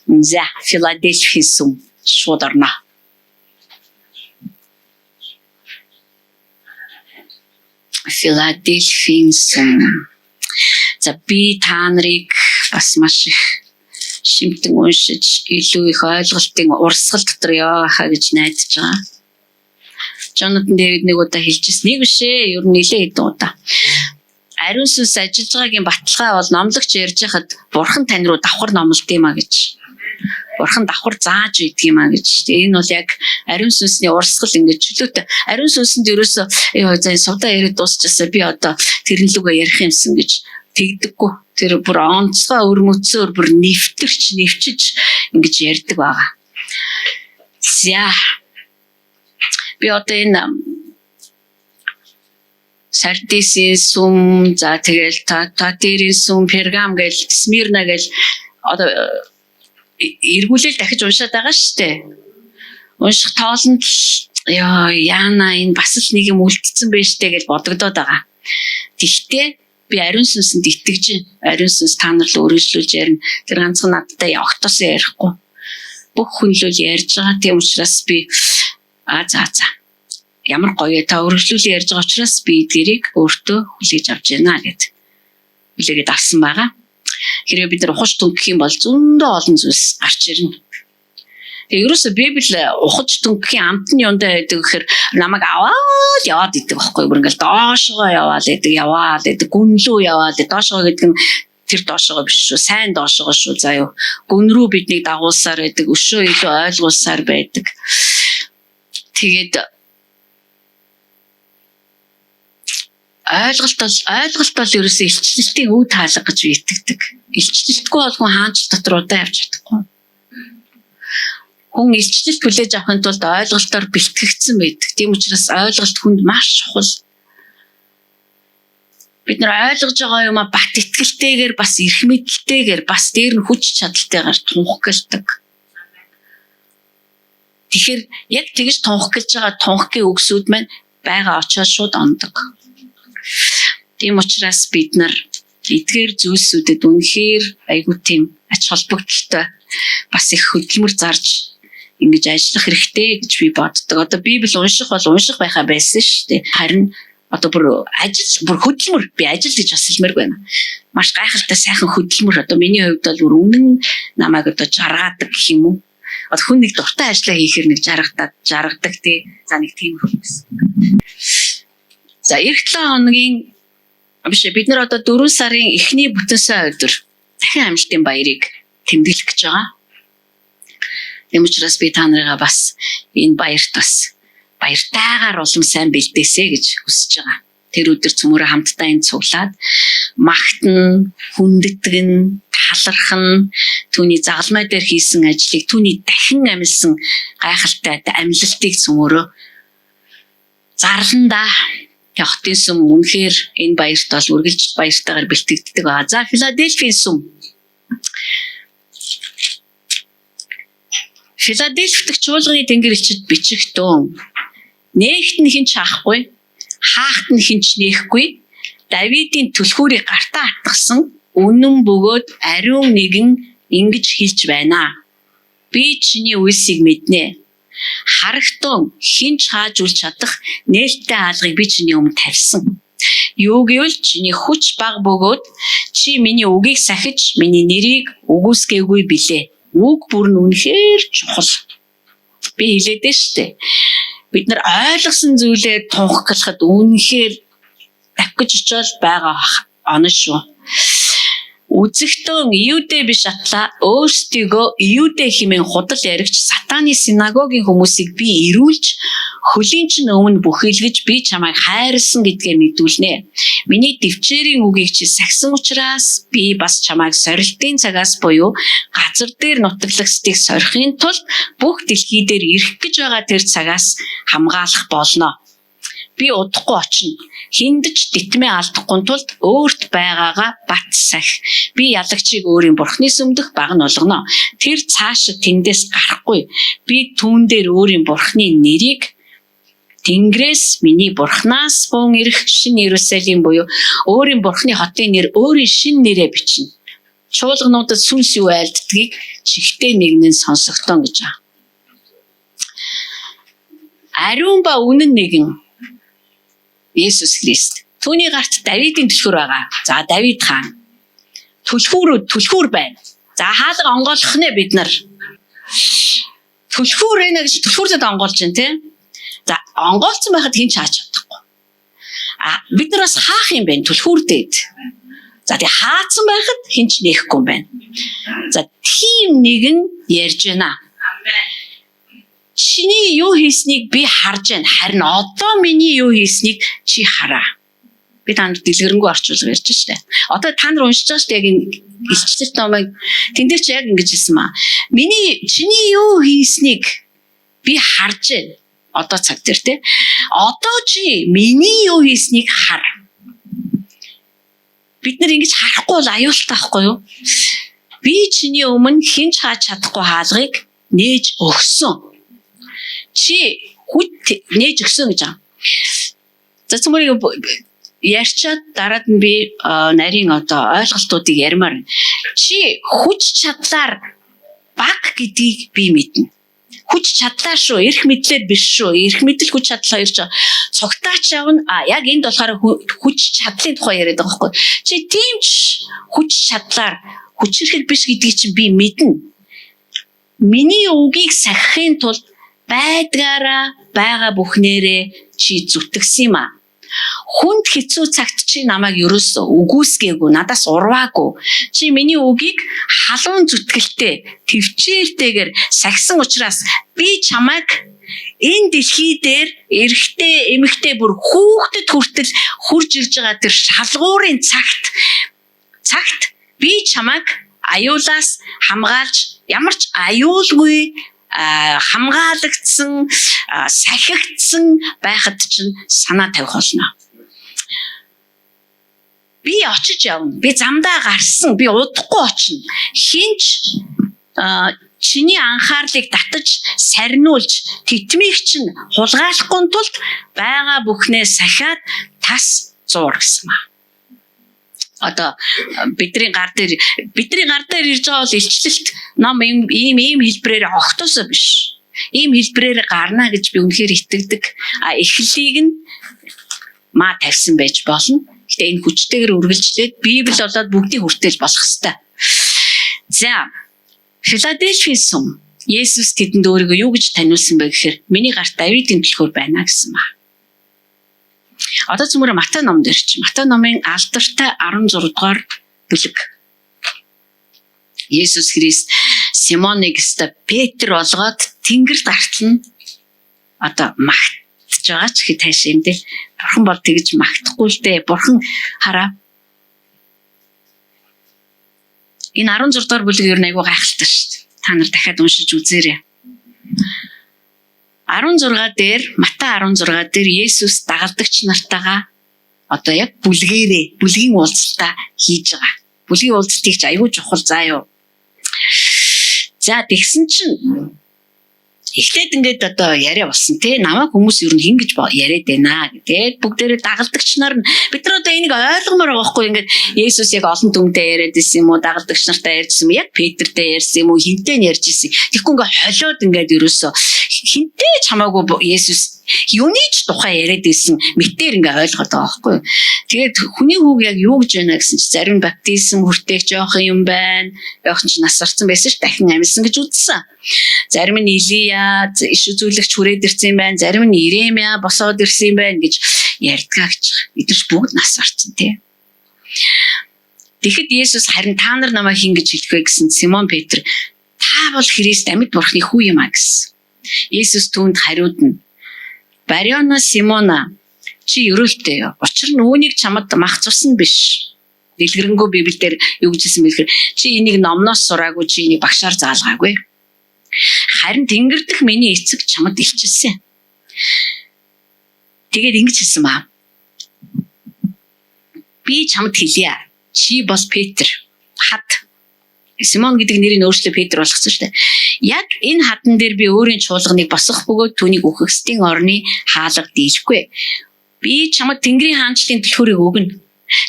За, Филадельфийн сүм шууд орно. Филадельфийн сүм. За би та нарыг бас маш их шимтэн уншиж илүү их ойлголтын урсгал дотор яваахаа гэж найдаж байгаа. Жонатан Дэвид нэг удаа хэлжсэн. Нэг биш ээ, ер нь нэлээд хэдэн удаа. Ариун сүнс ажиллаж байгаагийн баталгаа бол номлогч ярьж хахад бурхан тань руу давхар номлолт юм а гэж. Бурхан давхар зааж өгдөг юм а гэж. Тэгээ энэ бол яг ариун сүнсний урсгал ингээд чөлөөтэй. Ариун сүнсэнд ерөөсөө ёо за энэ сувдаа яриад дуусчихсаа би одоо тэрэн лүгээ ярих юмсан гэж тэгдэггүй. Тэр бүр онцгой өрмөцөөр бүр нэвтэрч нэвчиж ингэж ярьдаг байгаа. За би одоо энэ Сардисийн сүм, за тэгэл Татирийн сүм, Пергам гэл, Смирна гэл одоо эргүүлэл дахиж уншаад байгаа шүү дээ. Унших тоолонд л ёо яана энэ бас л нэг юм үлдсэн байж тээ гэж бодогдоод байгаа. Тэгтээ би ариун сүнсэнд итгэж байна. Ариун сүнс та нар л өргөжлүүлж ярина. Тэр ганцхан надтай огтоос ярихгүй. Бүх хүн л ярьж байгаа. Тийм учраас би а за за ямар гоё та өргөжлүүлэн ярьж байгаа учраас би эдгэрийг өөртөө хүлээж авч байна гэд хүлээгээд авсан байгаа. Хэрвээ бид нар ухаж түнхэх юм бол зөндөө олон зүйлс гарч ирнэ. Тэгээ ерөөсө Библи ухаж түнхэхийн амт нь юундаа байдаг гэхээр намайг аваад яваад идэг байхгүй бүр ингээл доошгоо яваал идэг яваал идэг гүнлүү яваал доошгоо гэдэг нь тэр доошгоо биш шүү сайн доошгоо шүү заа юу гүн рүү биднийг дагуулсаар байдаг өшөө илүү ойлгуулсаар байдаг. Тэгээд ойлголт бол ерөөсөө илчлэлтийн өв таалга гэж би итгэдэг. Илчлэлтгүй бол хүн хаанч дотор удаан явж чадахгүй. Хүн илчлэлт хүлээж авахын тулд ойлголтоор бэлтгэгдсэн байдаг. Тийм учраас ойлголт хүнд маш чухал. Бид нар ойлгож байгаа юмаа бат итгэлтэйгээр бас эрх мэдэлтэйгээр бас дээр нь хүч чадалтайгаар тунх гэлдэг. Тэгэхээр яг тэгж тунх гэж байгаа тунхгийн үгсүүд маань байгаа очоод шууд ондог. Тийм учраас бид нар эдгээр зүйлсүүдэд үнэхээр айгүй тийм ач холбогдолтой бас их хөдөлмөр зарж ингэж ажиллах хэрэгтэй гэж би боддог. Одоо Библи унших бол унших байхаа байсан шүү дээ. Харин одоо бүр ажил бүр хөдөлмөр би ажил гэж бас хэлмээргүй байна. Маш гайхалтай сайхан хөдөлмөр одоо миний хувьд бол бүр үнэн намайг одоо жаргаадаг гэх юм уу? Одоо хүн нэг дуртай ажиллаа хийхээр нэг жаргадаг жаргадаг тий. За нэг тийм хүн гэсэн. За эх 7 хоногийн биш бид нар одоо 4 сарын эхний бүтэн сайн өдөр дахин амлалтын баярыг тэмдэглэх гэж байгаа. Тийм учраас би та нарыгаа бас энэ баярт бас баяртайгаар улам сайн бэлдээсэй гэж хүсэж байгаа. Тэр өдөр цөмөрө хамтдаа энэ цуглаад магтан, хүндэтгэн, талархан түүний загалмай дээр хийсэн ажлыг түүний дахин амилсан гайхалтай амлалтыг цөмөрө зарлан да. Хотын сүм үнэхээр энэ баярт бол үргэлж баяртайгаар бэлтгэгддэг байгаа. За Филадельфийн сүм. Филадельфи дахь чуулганы тэнгэр элчид бичигтэн. Нээхт нь хэн ч хаахгүй, хаахт нь хэн ч нээхгүй. Давидын түлхүүрийг гартаа атгасан үнэн бөгөөд ариун нэгэн ингэж хэлж байна. Би чиний үйлсийг мэднэ. Харагтун хэн ч хааж үл чадах нээлттэй хаалгыг би чиний өмнө тавьсан. Юу гэвэл чиний хүч бага бөгөөд чи миний үгийг сахиж миний нэрийг үгүйсгээгүй билээ. Үг бүр нь үнэхээр чухал. Би хэлээд нь штэ. Бид нар ойлгосон зүйлээ тунхаглахад үнэхээр давх гэж очиод байгаа оноо шүү. Үзэгтэн Иудэ биш атлаа өөрсдийгөө Иудэ хэмээн худал яригч сатаны синагогийн хүмүүсийг би эрүүлж хөлийн чинь өмнө бүхийлгэж би чамайг хайрлсан гэдгээ мэдүүлнэ. Миний дэвчээрийн үгийг чи сахисан учраас би бас чамайг сорилтын цагаас буюу газар дээр нутаглагчдыг сорихын тулд бүх дэлхий дээр ирэх гэж байгаа тэр цагаас хамгаалах болно. Би удахгүй очино. Хүнд ч дитмээ алдахгүй тулд өөрт байгаагаа бат сах. Би ялагчийг өөрийн бурхны сүмдэх баг нь болгоно. Тэр цаашид тэндээс гарахгүй. Би түүн дээр өөрийн бурхны нэрийг Тэнгэрээс миний бурхнаас буун ирэх шинэ Иерусалим буюу өөрийн бурхны хотын нэр өөрийн шинэ нэрээ бичнэ. Чуулгануудад сүнс юу айлддгийг чихтэй нэгнэн сонсогдсон гэж байгаа. Ариун ба үнэн нэгэн Есүс Христ. Түүний гарт Давидын түлхүүр байгаа. За Давид хаан. Түлхүүр түлхүүр байна. За хаалга онгойлгох нэ бид нар. Түлхүүр ээ гэж түлхүүртэд онгойлж байна тий. За онгойлцсон байхад хэн ч хааж чадахгүй. А бид нар бас хаах юм байна түлхүүрдээд. За тий хаацсан байхад хэн ч нээхгүй юм байна. За тийм нэгэн ярьж байна. Чиний юу хийснийг би харж байна. Харин одоо миний юу хийснийг чи хараа. Би та нарт дэлгэрэнгүй орчуулга ярьж штэ. Одоо та нар уншиж байгаа штэ яг энэ илчлэлт номыг тэн дээр чи яг ингэж хэлсэн маа. Миний чиний юу хийснийг би харж байна. Одоо цаг дээр те. Одоо чи миний юу хийснийг хар. Бид нар ингэж харахгүй бол аюултай байхгүй юу? Би чиний өмнө хэн ч хааж чадахгүй хаалгыг нээж өгсөн. Чи хүч нээж өгсөн гэж байгаа. За цөмөрийг ярьчаад дараад нь би нарийн одоо ойлголтуудыг ярмаар. Чи хүч чадлаар баг гэдгийг би мэднэ. Хүч чадлаар шүү, эрх мэдлээр биш шүү. Эрх мэдэл хүч чадал хоёр ч цугтаач явна. А яг энд болохоор хүч чадлын тухай яриад байгаа байхгүй. Чи тийм ч хүч чадлаар хүчирхэг биш гэдгийг чинь би мэднэ. Миний үгийг сахихын тулд байдгаараа байгаа бүхнээрээ чи зүтгэсэн юм а. Хүнд хэцүү цагт чи намайг ерөөсөө үгүйсгээгүй, надаас урваагүй. Чи миний үгийг халуун зүтгэлтэй, төвчээртэйгээр сахисан учраас би чамайг энэ дэлхий дээр эрэгтэй, эмэгтэй бүр хүүхдэд хүртэл хурж ирж байгаа тэр шалгуурын цагт би чамайг аюулаас хамгаалж ямар ч аюулгүй хамгаалагдсан, сахигдсан байхад чинь санаа тавих болно. Би очиж явна. Би замдаа гарсан. Би удахгүй очино. Хинч чиний анхаарлыг татаж, сарниулж, тэтмийг чинь хулгайлахгүй тулд байгаа бүхнээ сахиад тас зуур гэсэн ба. Одоо бидний гар дээр ирж байгаа бол илчлэлт ном ийм ийм хэлбэрээр огтосоо биш. Ийм хэлбэрээр гарна гэж би үнэхээр итгэдэг. А эхлэлийг нь маа тавьсан байж болно. Гэтэ энэ хүчтэйгээр үргэлжлээд Библи болоод бүгдийг хүртэл болох хэвээр. За Филадельфийн сүм Есүс тэдэнд өөрийгөө юу гэж таниулсан бэ гэхээр миний гарт Давидын түлхүүр байна гэсэн ба. Одоо цөмөр Матай ном дээр чи Матай номын алдартай 16 дугаар бүлэг. Есүс Христ Симоныг өстө Петр болгоод тэнгэрт гартал нь одоо магтж байгаа ч гэхэд тааш юм дээ. Бурхан бол тэгж магтахгүй л дээ. Бурхан хараа. Энэ 16 дугаар бүлэг ер нь айгүй гайхалтай шүү дээ. Та нар дахиад уншиж үзээрэй. 16 дээр Матай 16 дээр Есүс дагалдагч нартайгаа одоо яг бүлгээрээ бүлгийн уулзалтаа хийж байгаа. Бүлгийн уулзалтыг ч айгүй чухал заа юу. За тэгсэн чинь Эхлээд ингээд одоо яриа болсон те, намайг хүмүүс ер нь хин гэж яриад байна гэдэг. Бүгдээрээ дагалдагч нар нь, бид нар одоо энийг ойлгомоор байгаа байхгүй, ингээд Есүс яг олон түмтэй яриад исэн юм уу, дагалдагч нартай ярьжсэн юм уу, яг Петртэй ярьсан юм уу, хинтэй нь ярьж исэн. Тэгэхгүй ингээд холиод ингээд ерөөсөө хинтэй ч хамаагүй Есүс юуны ч тухай яриад исэн мэтээр ингээд ойлгоод байгаа байхгүй. Тэгээд хүний хүүг яг юу гэж байна гэсэн чи зарим баптизм хүртээх жоохон юм байна. Йохан ч нас барсан байсан ш, дахин амьсан гэж үзсэн. Зарим нь Илия, иш үзүүлэгч хүрээд ирсэн юм байна. Зарим нь Иремья босоод ирсэн юм байна гэж ярьдгаа гэж байгаа. Бид нар ч бүгд нас барсан тий. Тэгэхэд Есүс харин та нар намайг хэн гэж хэлэх вэ гэсэн Симон Петр та бол Христ, амьд Бурхны хүү юм а гэсэн. Есүс түүнд хариуд нь: Бариона Симона, чи ерөөлтэй юу? Учир нь үүнийг чамд мах цус нь биш. Дэлгэрэнгүй Библиэлд юу гэж хэлсэн бэ гэхээр чи энийг номноос сураагүй, чи энийг багшаар заалгаагүй. Харин тэнгэр дэх миний эцэг чамд илчилсэн. Тэгээд ингэж хэлсэн баа. Би чамд хэлье. Чи бол Петр. Хад. Симон гэдэг нэрийг өөрчлөө Петр болгосон шүү дээ. Яг энэ хадан дээр би өөрийн чуулганыг босгох бөгөөд түүнийг үхэгсдийн орны хаалга дийлэхгүй. Би чамд Тэнгэрийн хаанчлалын түлхүүрийг өгнө.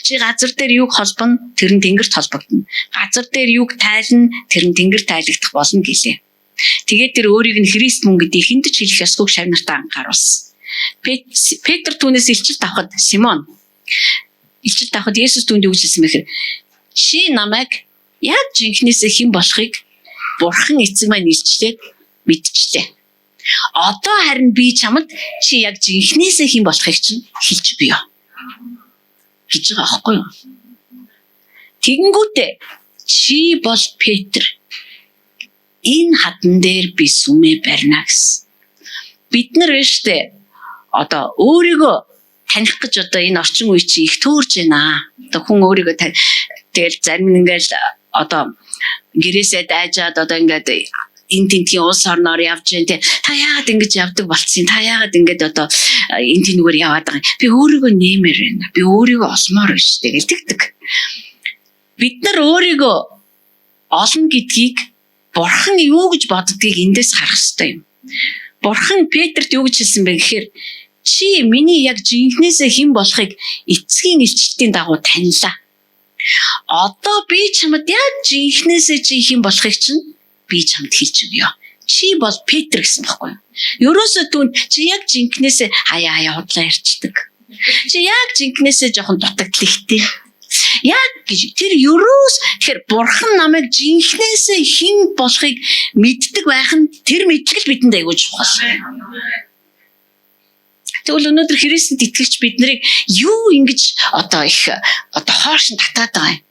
Чи газар дээр юуг холбоно, тэр нь тэнгэрт холбогдоно. Газар дээр юуг тайлна, тэр нь тэнгэр тайлагдах болно гэлээ. Тэгээд тэр өөрийг нь Христ мөн гэдгийг хүнд ч хэлэх ёсгүйг шавь нартаа анхааруулсан. Петр түүнээс илчилт авахад, Симон илчилт авахад Есүс түүнд юу гэж хэлсэн бэ гэхээр чи намайг яг жинхнээсээ хэн болохыг Бурхан эцэг маань илчлээд мэдчихлээ. Одоо харин би чамд чи яг жинхнээсээ хэн болохыг чинь хэлж өгье гэж байгаа аахгүй юу? Тэгэнгүүтээ чи бол Петр. Энэ хадан дээр би сүмээ барина гэсэн. Бид нар биш үү? Одоо өөрийгөө таних гэж одоо энэ орчин үе чи их төөрж байна. Одоо хүн өөрийгөө тэгэл зарим нь ингээл одоо гэрээсээ дайжаад одоо ингээд энэ тентгийн улс орноор явж जैन те, та яагаад ингэж явдаг болцсон, та яагаад ингэж одоо энэ тэнүүгээр яваад байгаа юм, би өөрийгөө нэмэр байна, би өөрийгөө олмоор байна шүү дээ гэл тэгдэг. Бид нар өөрийгөө олно гэдгийг Бурхан юу гэж боддгийг эндээс харах хэрэгтэй юм. Бурхан Петрт юу гэж хэлсэн бэ гэхээр чи миний яг жинхнээсээ хэн болохыг эцгийн илчлэлтийн дагуу танилаа. Одоо би чамд яг жинхнээсээ чи хэн болохыг чинь би чамд хэлж өгье. Чи бол Петр гэсэн байхгүй юу? Ерөөсөө түүнд чи яг жинхнээсээ хаяа хаяа худлаа ярьчдаг. Чи яг жинхнээсээ жоохон дутагдал ихтэй. Яг гэж тэр ерөөс, тэгэхээр Бурхан намайг жинхнээсээ хэн болохыг мэддэг байх нь, тэр мэдлэг л бидэнд аягүй чухал. Тэгвэл өнөөдөр Христэнд итгэгч бид нарыг юу ингэж одоо их одоо хоошин татаад байгаа юм?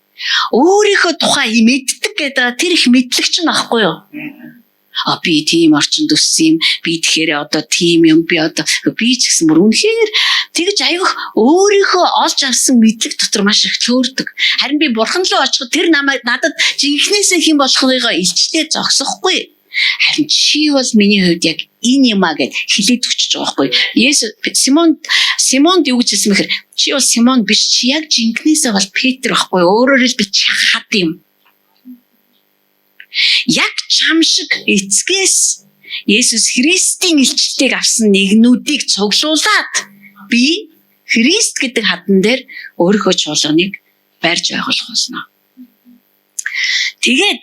Өөрийнхөө тухай мэддэг гэдэг тэр их мэдлэг чинь аахгүй юу? А би тийм орчинд өссөн юм. Би тэгэхээр одоо тийм юм, би одоо би ч гэсэн бүр үнэхээр тэгж аявих өөрийнхөө олж авсан мэдлэг дотор маш их төөрдөг. Харин би Бурхан руу очиход тэр намайг надад жинхнээсээ хэн болохныгоо илчлээ зогсохгүй. Харин чи бол миний хувьд яг энэ юм а гэд хэлээд өчөж байгаа байхгүй. Есүс Симонд юу гэж хэлсэн бэхэр чи бол Симон биш, чи яг жинхнээсээ бол Петр байхгүй. Өөрөөр хэлбэл чи хад юм. Яг чам шиг эцгээс Есүс Христийн илчлэлтийг авсан нэгнүүдийг цуглуулад би Христ гэдэг хадан дээр өөрийнхөө чуулганыг барьж байгуулах болно. Тэгээд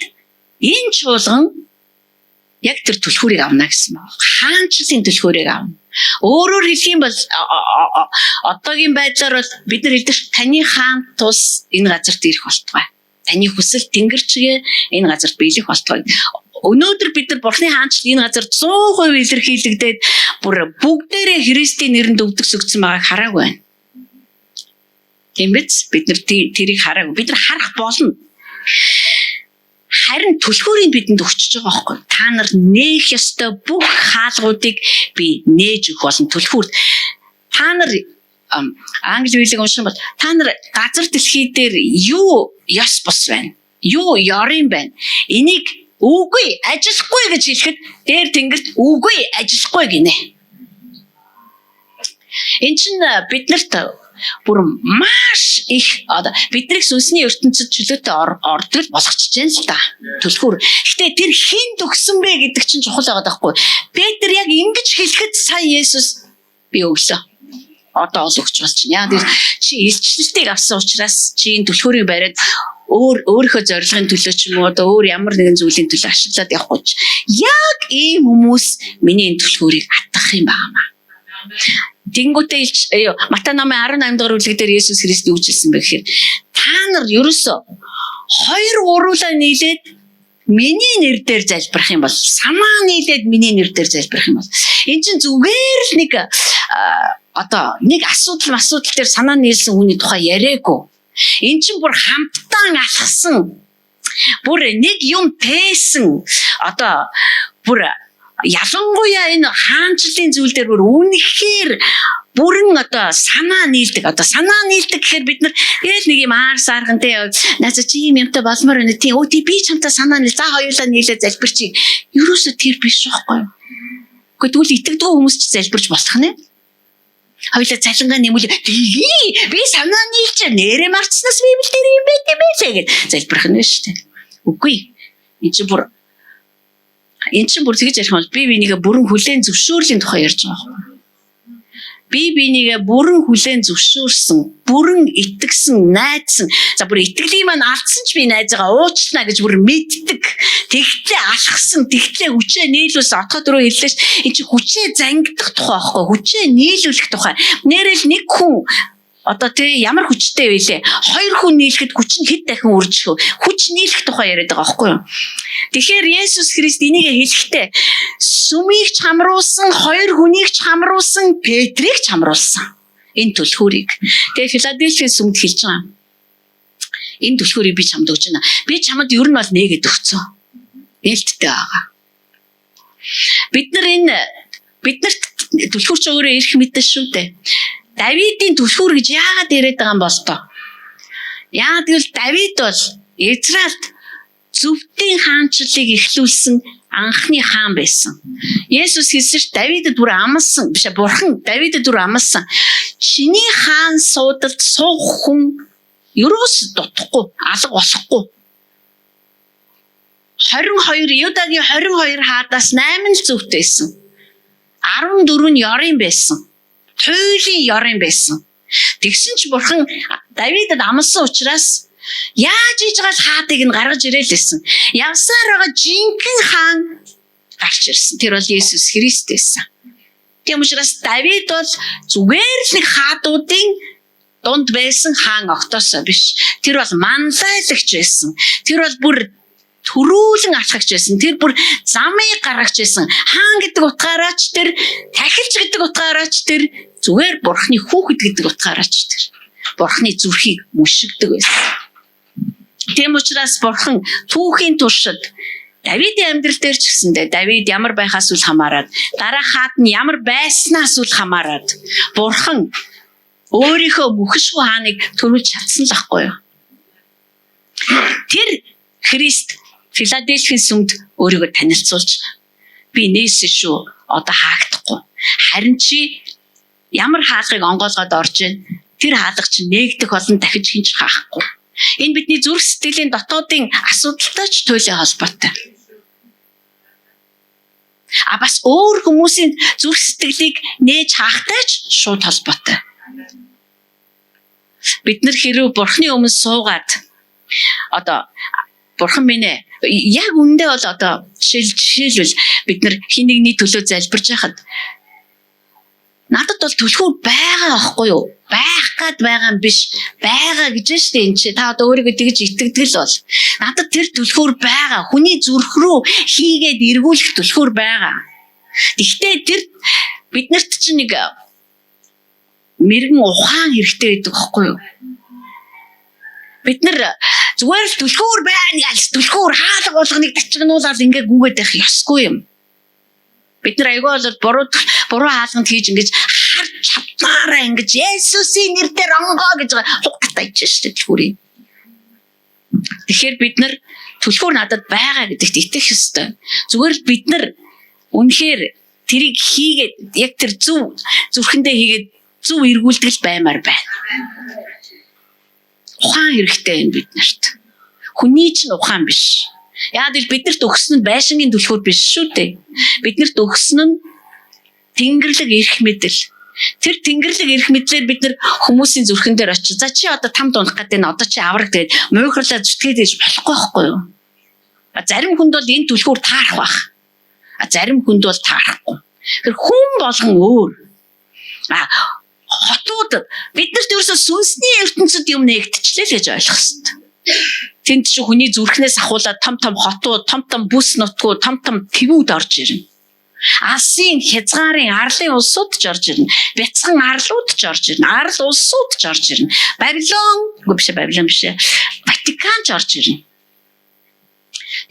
энэ чуулган яг тэр түлхүүрийг авна гэсэн байна. Хаанчлалын түлхүүрийг авна. Өөрөөр хэлэх юм бол одоогийн байдлаар бол бид нар хэлдэг таны хаан тус энэ газарт ирэх болтугай. Таны хүсэл тэнгэр чигээ энэ газарт биелэх болтугай. Өнөөдөр бид нар Бурхны хаанчлал энэ газар 100% илэрхийлэгдээд бүр бүгдээрээ Христийн нэрэнд өвдөгсөгдсөн байгааг хараагүй байна. Тийм биз? Бид нар тэрийг хараагүй. Бид нар харах болно. Харин түлхүүрийг бидэнд өгчөж байгаа байхгүй. Та нар нээх ёстой бүх хаалгуудыг би нээж өгөх болно түлхүүрт. Та нар англи библийг унших юм бол та нар газар дэлхий дээр юу ёс бус байна? Юу ёрын байна? Энийг үгүй ажиллахгүй гэж хэлэхэд дээр тэнгэрт үгүй ажиллахгүй гинэ. Эн чинь биднэрт бүр маш их одоо биднийг сүнсний ертөнцид чөлөөтэй ордог болгочихж байна л да. Түлхүүр. Гэтэ тэр хинд өгсөн бэ гэдэг чинь чухал байгаа даахгүй. Петр яг ингэж хэлэхэд сая Есүс би өглөө. Одоо ол өгч болж байна. Яг тэр чи илчлэлтийг авсан учраас чи энэ түлхүүрийг бариад өөрийнхөө зорилгын төлөө ч юм уу одоо өөр ямар нэгэн зүйлийн төлөө ашиглаад явахгүй ч. Яг ийм хүмүүс миний энэ түлхүүрийг атгах юм байна. Тэнгүүтээ илч Матай намын 18 дугаар бүлэг дээр Есүс Христ юу хэлсэн бэ гэхээр та нар ерөөсөө хоёр гуруулаа нийлээд миний нэр дээр залбирах юм бол санаа нийлээд миний нэр дээр залбирах юм бол эн чинь зүгээр л нэг одоо нэг асуудал дээр санаа нийлсэн хүний тухай яриаггүй. Эн чинь бүр хамтдаа алхсан, бүр нэг юм тээсэн, одоо бүр ялангуяа энэ хаанчлалын зүйл дээр бүр үнэхээр бүрэн одоо санаа нийлдэг. Одоо санаа нийлдэг гэхээр бид нар тэгэл нэг юм аар саархан те нааза чи юм юмтай болмоор байна тий. Өө тий би чамтай санаа нийл. За хоёулаа нийлээ залбирчий. Ерөөсө тэр биш байхгүй юу? Гэхдээ тэгвэл итгэдэггүй хүмүүс ч залбирч болох нэ. Хоёулаа цалингаа нэмүүл тгий би санаа нийлж нэрээ марцснаас библ дээр юм байт юм байлээ гэж залбирх нь шүү дээ. Үгүй. Энд чинь бүр тэгж ярих юм бол би бинийгээ бүрэн хүлээн зөвшөөрлийн тухай ярьж байгаа байхгүй. Би бинийгээ бүрэн хүлээн зөвшөөрсөн, бүрэн итгэсэн, найдсан. За бүр итгэлийн маань алдсан ч би найзаагаа уучлана гэж бүр мэддэг. Тэгтлээ алхсан, тэгтлээ хүчээ нийлүүлсэн. Отгоо дөрөв хэллээ ш. Энд чи хүчээ зангидах тухай байхгүй, хүчээ нийлүүлэх тухай. Нэрэл нэг хүн одоо тий ямар хүчтэй байлээ. Хоёр хүн нийлэхэд хүч нь хэд дахин үржих вэ? Хүч нийлэх тухай яриад байгаа байхгүй юу? Тэгэхээр Есүс Христ энийг хэлэхдээ сүмийг ч хамруулсан, хоёр хүнийг ч хамруулсан, Петрийг ч хамруулсан. Энэ түлхүүрийг. Тэгээ Филадельфийн сүмд хэлж байгаа. Энэ түлхүүрийг би чамд өгч байна. Би чамд ер нь бол нээгээд өгцөн. Нээлттэй байгаа. Бид нар энэ биднэрт түлхүүр ч өөрөө ирэх мэдэн шүү дээ. Давидын түлхүүр гэж яагаад яриад байгаа юм бол тоо? Яагаад гэвэл Давид бол Израильд зөвдийн хаанчлалыг эхлүүлсэн анхны хаан байсан. Есүс хэлсэн ш Давидэд бүр амласан, биш бурхан Давидэд бүр амласан. Чиний хаан суудалд суух хүн ерөөс дутахгүй, алга болохгүй. 22 Юдагийн 22 хаадаас 8 л зөвхт байсан. 14 нь ёрын байсан. Туйлын ёрын байсан. Тэгсэн ч бурхан Давидэд амласан учраас яаж иж гал хаадыг нь гаргаж ирээл байсан. Явсаар байгаа жинхэнэ хаан гарч ирсэн. Тэр бол Есүс Христ байсан. Тийм учраас Давид бол зүгээр л нэг хаадуудын дунд байсан хаан огтоосоо биш. Тэр бол манлайлагч байсан. Тэр бол бүр төрүүлэн алхагч байсан. Тэр бүр замыг гаргагч байсан. Хаан гэдэг утгаараа ч тэр, тахилч гэдэг утгаараа ч тэр, зүгээр бурхны хүүхэд гэдэг утгаараа ч тэр. Бурхны зүрхийг мөшөгдөг байсан. Тийм учраас бурхан түүхийн туршид Давидын амьдрал дээр ч гэсэндээ Давид ямар байхаас үл хамааран, дараа хаад нь ямар байснаас үл хамааран бурхан өөрийнхөө мөхөшгүй хааныг төрүүлж чадсан л ахгүй юу? Тэр Христ Филадельфийн сүмд өөрийгөө танилцуулж би нээсэн шүү. Одоо хаагдахгүй. Харин чи ямар хаалгыг онгойлгоод орж ийн тэр хаалга чинь нээгдэх болон дахиж хинч хаахгүй. Энэ бидний зүрх сэтгэлийн дотоодын асуудалтай ч туйлын холбоотой. А бас өөр хүмүүсийн зүрх сэтгэлийг нээж хаахтай ч шууд холбоотой. Бид нар хэрвээ бурхны өмнө суугаад одоо бурхан минь ээ яг үндэ бол одоо жишээлбэл бид нар хин нэгний төлөө залбирч байхад надад бол түлхүүр байгаа байхгүй юу? Байх гад байгаа юм биш. Байгаа гэж нь шүү дээ энэ чи. Та одоо өөрийгөө тэгж итгэдэг л бол. Надад тэр түлхүүр байгаа. Хүний зүрх рүү хийгээд эргүүлэх түлхүүр байгаа. Гэхдээ тэр биднэрт чинь нэг мэрэгэн ухаан хэрэгтэй байдаг байхгүй юу? Бид нар зүгээр л түлхүүр байна гэж түлхүүр хаалга болгоныг тачигнуулаад ингээ гүгээд байх ёсгүй юм. Бид нар айгүй бол буруу хаалганд хийж ингэж харж чадмаараа ингэж Есүсийн нэрээр онгоо гэж хугатаа ичж шүү дээ түлхүүрийг. Тэгэхээр бид нар түлхүүр надад байгаа гэдэгт итгэх ёстой. Зүгээр л бид нар үнэхээр тэрийг хийгээд яг тэр зөв зүрхэндээ хийгээд Зөв эргүүлдэг л баймаар байна. Ухаан хэрэгтэй юм бид нарт. Хүний чинь ухаан биш. Яг л биднэрт өгсөн нь байшингийн түлхүүр биш шүү дээ. Биднэрт өгсөн нь тэнгэрлэг эрх мэдэл. Тэр тэнгэрлэг эрх мэдлээр бид нар хүмүүсийн зүрхэн дээр очиж, за чи одоо там дунах гэдэг нь одоо чи авраг тэгээд муухарлаа зүтгээд гэж болохгүй байхгүй юу? А зарим хүнд бол энэ түлхүүр таарах бах. А зарим хүнд бол таарахгүй. Тэгэхээр хүн болгон өөр. А хотууд биднэрт ерөөсөө сүнсний ертөнцид юм нэгтчлээ л гэж ойлгох хэрэгтэй. Тэнд чи хүний зүрхнээс ахуулаад том том хотууд, том том бүс нутгууд, том том твүүд орж ирнэ. Асын хязгаарын арлын улсууд ч орж ирнэ. Бяцхан арлууд ч орж ирнэ. Арал улсууд ч орж ирнэ. Бабилон, үгүй биш Бабилон биш. Ватикан ч орж ирнэ.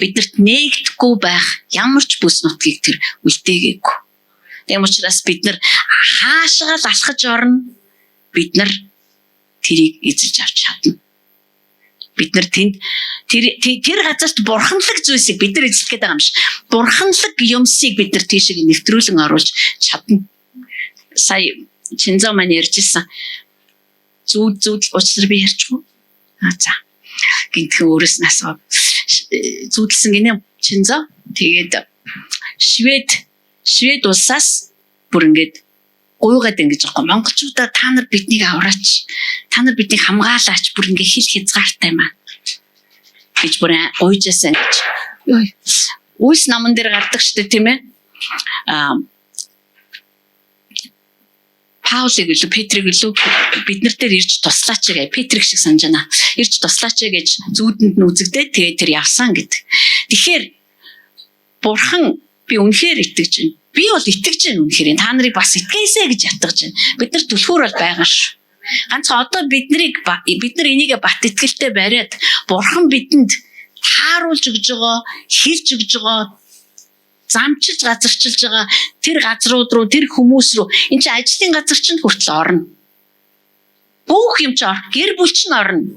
Биднэрт нэгдэхгүй байх ямар ч бүс нутгийг тэр үлдээгээгүй. Тийм учраас бид нар хаашгаа л алхаж орно. Бид нар тэрийг эзэлж авч чадна. Бид нар тэнд тэр газарт бурханлаг зүйлсийг бид нар эзэлэх гээд байгаа юм шиг. Бурханлаг юмсыг бид нар тийшээ нэвтрүүлэн оруулж чадна. Сая Чинзо маань ярьжсэн. Зүүд зүүд учраа би ярьчихв. А за. Гинтхэн өөрөөс нь асуув. Зүүдэлсэн гинэ Чинзо. Тэгээд Швед улсаас бүр ингээд гуйгаад ингэж байгаа. Монголчуудаа та нар биднийг авраач. Та нар биднийг хамгаалаач. Бүр ингээ хил хязгаартай юм аа гэж бүр гуйжсэн гэж. Йой. Үйлс номон дээр гардаг штэ тийм ээ. Аа Паулыг илүү Петрийг илүү бид нар дээр ирж туслаач гэ. Петрик шиг санаж байна. Ирж туслаач гэж зүүдэнд нь үзэгдээд тэгээд тэр явсан гэдэг. Тэгэхээр бурхан би үнэхээр итгэж байна. Би бол итгэж байна үнэхээр. Та нарыг бас итгэсэй гэж ятгаж байна. Бид нар түлхүүр бол байгаа шүү. Ганцхан одоо биднийг бид нар энийг бат итгэлтэй бариад бурхан бидэнд тааруулж өгж байгаа, хэлж өгж байгаа, замчилж газарчилж байгаа тэр газрууд руу, тэр хүмүүс рүү энэ чинь ажлын газар чинь хүртэл орно. Бүх юм чи ор, гэр бүл чинь орно.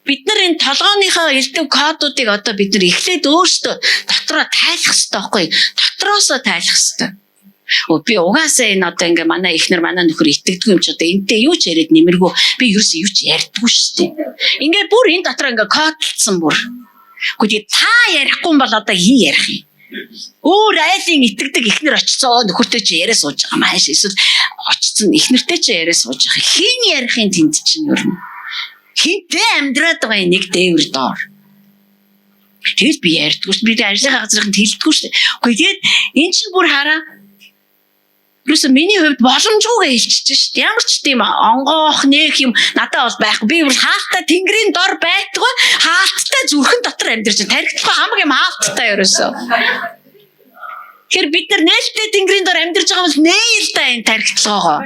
Бид нар энэ толгооныхоо элдв кодуудыг одоо бид нар эхлээд өөрсдөө дотроо тайлах хэрэгтэй байхгүй юу? Дотроосоо тайлах хэрэгтэй. Өө би угаасаа энэ одоо ингээ манай эхнэр манай нөхөр итгэдэггүй юм чи одоо энтэй юу ч яриад нэмэргүй би ерөөсөө юу ч ярьдаггүй шүү дээ. Ингээ бүр энэ дотор ингээ кодлцсон бүр. Гэхдээ та ярихгүй бол одоо хэн ярих юм? Өөр айлын итгэдэг эхнэр очицоо нөхөртэй чи яриа сууж байгаа юм ааш эсвэл очицсон эхнэртэй чи яриа сууж байгаа. Хэн ярих юм тэнд чинь ер нь? Хинтээ амьдраад байгаа нэг дээвэр доор. Тэгэл би ярьдгүй шүү. Би ажлынхаа газрынханд хэлдэггүй шүү. Үгүй тэгээд эн чинь бүр хараа. Ерөөсө миний хувьд боломжгүйгээ хэлчихэж шүү дээ. Ямар ч тийм онгоох нээх юм надад бол байхгүй. Би бүр хаалттай тэнгэрийн дор байтугай хаалттай зүрхэн дотор амьдарч байна. Тархитлахгүй хамаг юм хаалттай ерөөсө. Тэгэхээр бид нар нээлттэй тэнгэрийн дор амьдарч байгаа бол нээл та энэ тархитлогоогоо.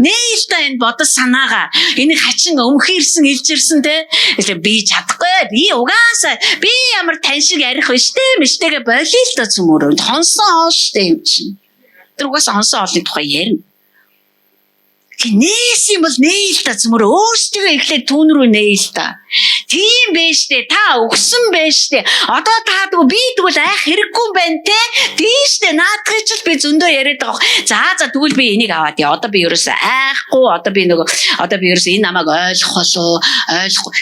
Нээл та энэ бодол санаагаа. Энийг хачин өмхийрсэн, илжирсэн те. Би чадахгүй. Би угаасаа би ямар тань шиг арих биш те. Миштэйгээ болиё л да цөмөрөө. Хонсон хоол штэ юм чинь. Тэр угаасаа хонсон хоолны тухай ярина. Нээс юм бол нээл та цөмөр өөрсдөө эхлээд түүн рүү нээл та. Тийм байж тээ та өгсөн байж тээ. Одоо та тэгвэл би тэгвэл айх хэрэггүй юм байна те. Тийм штэ наадхыг ч л би зөндөө яриад байгаа. За за тэгвэл би энийг аваад яа. Одоо би ерөөсөө айхгүй. Одоо би нөгөө одоо би ерөөсөө энэ намайг ойлгох болов ойлгохгүй.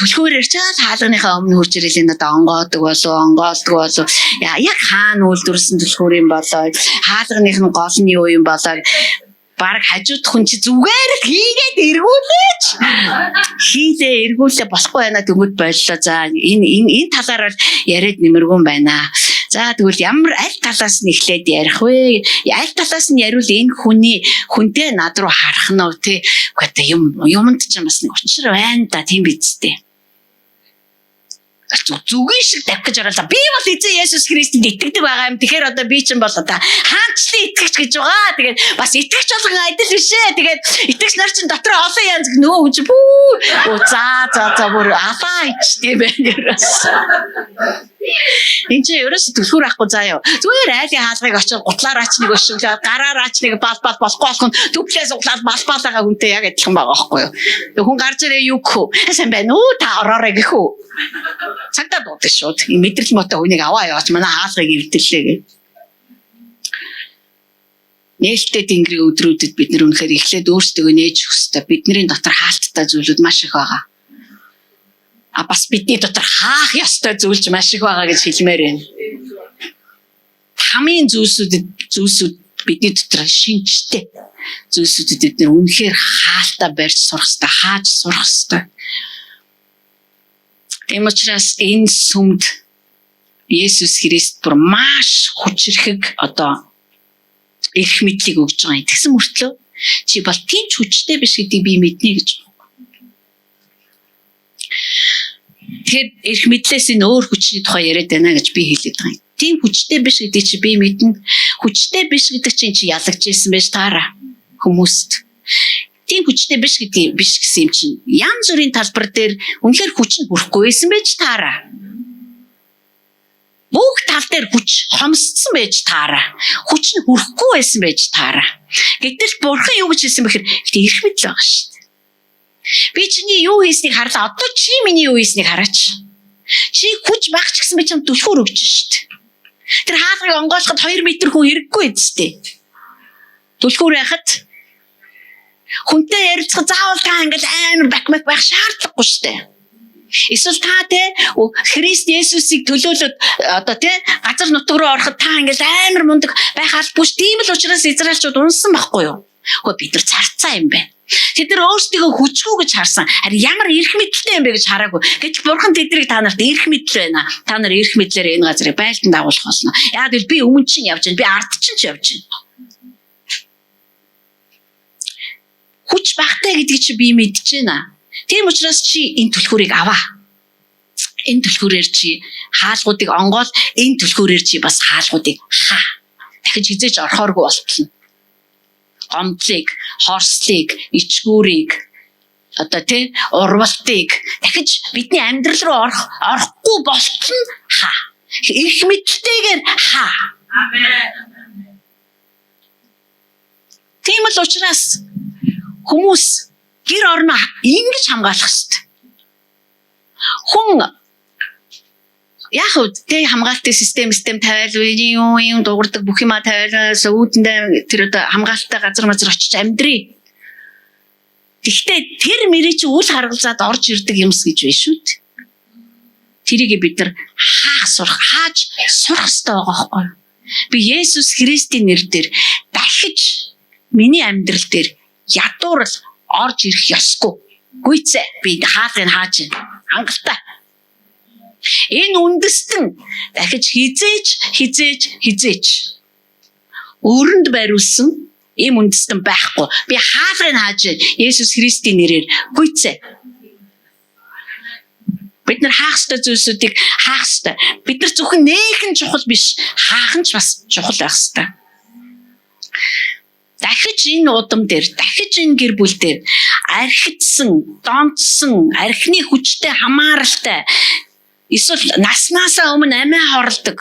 Түлхүүр ярьчаал хаалганыхаа өмнө хурж ирэл энэ одоо онгоодог болов онгоолдог болов. Яг хаана үйлдвэрлэсэн түлхүүр юм болоо. Хаалганых нь гол нь юу юм болоо. Бараг хажууд хүн чи зүгээр л хийгээд эргүүлээч. Хийлээ эргүүлээ болохгүй байна дөнгөд боллоо. За энэ энэ энэ талаар бол яриад нэмэргүй юм байна. За тэгвэл ямар аль талаас нь эхлээд ярих вэ? Аль талаас нь яриул энэ хүний хүнтэй над руу харах нь вэ те? Үгүй одоо юм юмд ч бас нэг учир байна да тийм биз дээ. Зүгийн шиг тавих гэж оруулаа. Би бол эзэн Есүс Христэнд итгэдэг байгаа юм. Тэгэхээр одоо би чинь бол одоо хаанчлан итгэгч гэж байгаа. Тэгээд бас итгэгч болгон адил биш ээ. Тэгээд итгэгч нар чинь дотор олон янз нөгөө хүн чинь бүү. За за за бүр алаа ичтэй байна ерөөс. Энд чинь ерөөс түлхүүр авахгүй заа юу. Зүгээр айлын хаалгыг очиод гутлаараач нэг өшөглөө, гараараач нэг бал бал болохгүй болох нь төвлээс углаад бал балаагаа хүнтэй яг адилхан байгаа байхгүй юу. Тэг хүн гарч ирээ юу гэх үү? Сайн байна уу? Та ороорой гэх үү? Цагдаа дуудаг шууд. Мэдрэл мотой хүнийг аваа яваач манай хаалгыг эвдэллээ гэх. Нээлттэй тэнгэрийн өдрүүдэд бид нар үнэхээр эхлээд өөрсдөө нээж өгөх ёстой. Бидний дотор хаалттай зүйлүүд маш их байгаа. А бас бидний дотор хаах ёстой зүйл ч маш их байгаа гэж хэлмээр байна. Тамийн зүйлсүүд бидний дотор шинжтэй зүйлсүүдэд бид нар үнэхээр хаалтаа барьж сурах ёстой, хааж сурах ёстой. Тийм учраас энэ сүмд Есүс Христ бүр маш хүчирхэг одоо эрх мэдлийг өгж байгаа юм. Тэгсэн мөртлөө чи бол тийм ч хүчтэй биш гэдгийг би мэднэ гэж байна. Тэгэхээр эрх мэдлээс энэ өөр хүчний тухай яриад байна гэж би хэлээд байгаа юм. Тийм хүчтэй биш гэдгийг чи би мэднэ. Хүчтэй биш гэдэг чинь чи ялагч ирсэн байж таараа хүмүүст. Тийм хүчтэй биш гэдгийг биш гэсэн юм чинь янз бүрийн талбар дээр үнэхээр хүч нь хүрэхгүй байсан байж таараа. Бүх тал дээр хүч хомсдсон байж таараа. Хүч нь хүрэхгүй байсан байж таараа. Гэтэл бурхан юу гэж хэлсэн бэхэр гэтээ эрх мэдэл байгаа шүү дээ. Би чиний юу хийснийг харлаа. Одоо чи миний юу хийснийг хараач. Чи хүч баг ч гэсэн би чамд түлхүүр өгч шүү дээ. Тэр хаалгыг онгойлоход 2 м хүн хэрэггүй үсттэй. Түлхүүр байхад хүнтэй ярилцах заавал та ингээл амар бакмак байх шаардлагагүй шүү дээ. Эсвэл та те Христ Есүсийг төлөөлөд одоо те газар нутаг руу ороход та ингээл амар мундаг байх албагүй ш. Тийм л учраас Израильчууд унсан байхгүй юу? Гэхдээ бид нар царцаа юм байна. Тэд нар өөрсдийгөө хүчгүй гэж харсан. Харин ямар эрх мэдэлтэй юм бэ гэж хараагүй. Гэвч бурхан тэднийг та нарт эрх мэдэл байна. Та нар эрх мэдлээр энэ газрыг байлдан дагуулах болно. Яг л би өмнө чинь явж байна. Би ард чинь ч явж байна. Хүч багтай гэдгийг чи би мэдэж байна. Тийм учраас чи энэ түлхүүрийг аваа. Энэ түлхүүрээр чи хаалгуудыг онгоол, энэ түлхүүрээр чи бас хаалгуудыг хаа. Дахиж хизээж орохооргүй болтолно. Гомдлыг, хорслыг, ичгүүрийг одоо тий урвалтыг дахиж бидний амьдрал руу орохгүй болтол нь хаа. Эрх мэдэлтэйгээр хаа. Амен. Тийм л учраас хүмүүс гэр орноо ингэж хамгаалах хэрэгтэй. Хүн яг уу тэ хамгаалтын систем тавиал юм юм дуугардаг бүх юма тавиал үүдэндээ тэр одоо хамгаалалттай газар мазар очиж амьдрий. Гэхдээ тэр мөрий чи үл харгалзаад орж ирдэг юмс гэж байна шүү дээ. Тэрийг бид нар хаах сурах, хааж сурах хэрэгтэй байгаа байхгүй юу? Би Есүс Христийн нэрээр дахиж миний амьдрал дээр ядуурл орж ирэх ёсгүй. Гүйцээ би хаалгыг хааж байна. Хангалттай. Энэ үндэстэн дахиж хизээж өрөнд бариулсан ийм үндэстэн байхгүй. Би хаалгыг хааж байна. Есүс Христийн нэрээр гүйцээ. Бид нар хаах ёстой зүйлсүүдийг хаах ёстой. Бид нар зөвхөн нээх нь чухал биш, хаах нь ч бас чухал байх ёстой. Дахиж энэ удам дээр, дахиж энэ гэр бүл дээр архитсан, донтсон, архины хүчтэй хамааралтай эсвэл наснаасаа өмнө амиа хорлдог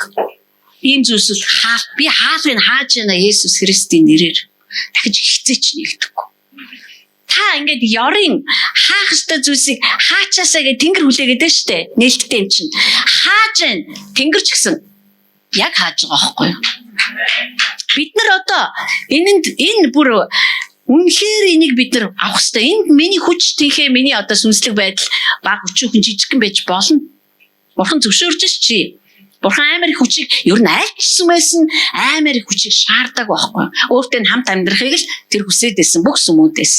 ийм зүйлсүүд би хаалгыг хааж байна Есүс Христийн нэрээр. Дахиж хизээч нэгдэхгүй. Та ингээд ёрын хаах ёстой зүйлсийг хаачаасаа гэж тэнгэр хүлээгээд байна штэ. Нээлттэй юм чинь. Хааж байна. Тэнгэр ч гэсэн яг хааж байгаа байхгүй юу? Бид нар одоо энэнд энэ бүр үнэхээр энийг бид нар авах ёстой. Энд миний хүч тэнхээ, миний одоо сүнслэг байдал баг өчүүхэн жижигхэн байж болно. Бурхан зөвшөөрж ш чи. Бурхан амар их хүчийг ер нь аль ч сүмээс нь амар их хүчийг шаарддаг байхгүй. Өөртөө нь хамт амьдрахыг л тэр хүсээд байсан бүх сүмүүдээс.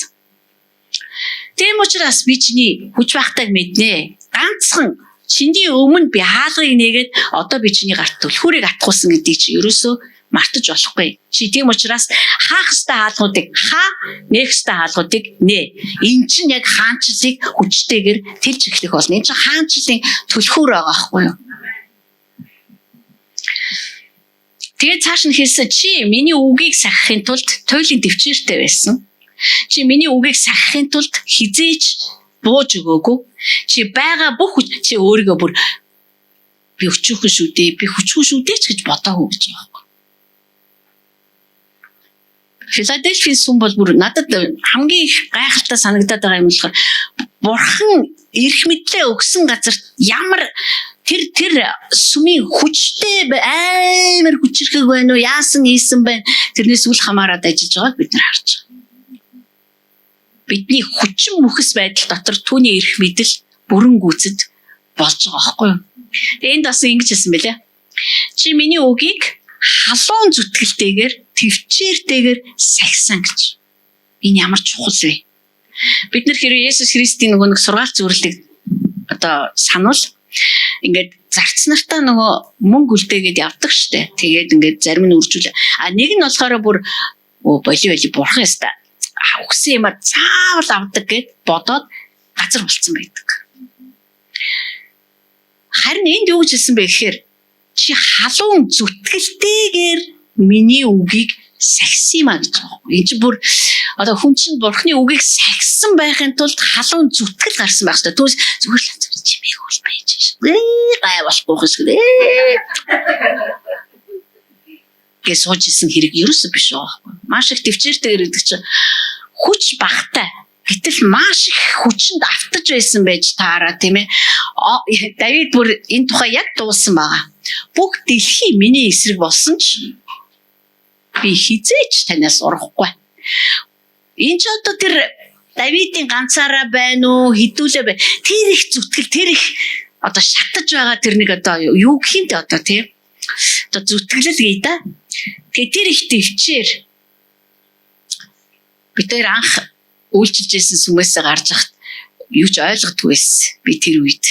Тийм учраас би чиний хүч багтайг мэднэ. Ганцхан чиний өмнө би хаалгыг нээгээд одоо би чиний гарт түлхүүрийг атгуулсан гэдгийг чи ерөөсөө мартаж болохгүй. Чи тийм учраас хаах ёстой хаалгуудыг хаа, нээх ёстой хаалгуудыг нээ. Эн чинь яг хаанчлалыг хүчтэйгээр тэлж эхлэх болно. Эн чинь хаанчлалын түлхүүр байгаа байхгүй юу? Тэгээд цааш нь хэлсэн, чи миний үгийг сахихын тулд туйлын төвчээртэй байсан. Чи миний үгийг сахихын тулд хизээч бууж өгөөгүй. Чи байгаа бүх хүч чи өөрийгөө бүр би өчүүхэн шүү дээ, би хүчгүй шүү дээ ч гэж бодоогүй гэж байгаа байхгүй. Филадельфийн сүм бол бүр надад хамгийн их гайхалтай санагдаад байгаа юм болохоор бурхан эрх мэдлээ өгсөн газарт ямар Тэр сүмийн хүчтэй амар хүчирхэг байна уу? Яасан ийсэн байна? Тэрнээс үл хамааран ажиллаж байгааг бид нар харж байгаа. Бидний хүчин мөхөс байдал дотор түүний эрх мэдэл бүрэн гүйцэд болж байгаа байхгүй юу? Тэгээ энд бас ингэж хэлсэн байлээ. Чи миний үгийг халуун зүтгэлтэйгээр төвчээртэйгээр сахисан гэж. Энэ ямар чухал вэ? Бид нар хэрвээ Есүс Христийн нөгөө нэг сургаал зөвлөлийг одоо сануул ингээд зарц нартаа нөгөө мөнгө үлдээгээд явдаг штэ. Тэгээд ингээд зарим нь үржүүл. А нэг нь болохоор бүр боли боли бурхан яста. Өгсөн юмаа заавал авдаг гэд бодоод газар болцсон байдаг. Харин энд юу гэж хэлсэн бэ гэхээр чи халуун зүтгэлтэйгээр миний үгийг сахисан юм а гэж байгаа юм. Энэ чинь бүр одоо хүн чинь бурхны үгийг сахисан байхын тулд халуун зүтгэл гарсан байх хэрэгтэй. Түүнээс зүгээр л чимээг үл байж шээ. Гай болохгүй юм шиг. Гэ сууж исэн хэрэг ерөөсөө биш байгаа байхгүй. Маш их төвчээртэйгээр гэдэг чинь хүч багтай. Гэтэл маш их хүчинд автаж байсан байж таараа, тийм ээ. Давид бүр энэ тухай яг дуулсан байгаа. Бүх дэлхий миний эсрэг болсон ч би хизээч танаас урахгүй. Энэ ч одоо тэр Давидын ганцаараа байна уу, хідүүлээ байна. Тэр их зүтгэл, тэр их одоо шатаж байгаа тэр нэг одоо юу гэх юм бэ одоо тийм. Одоо зүтгэлэл гээ да. Тэгээ тэр их төвчээр бид тэр анх үйлчилж исэн сүмээсээ гарч хахад юу ч ойлгодгүй байсан. Би тэр үед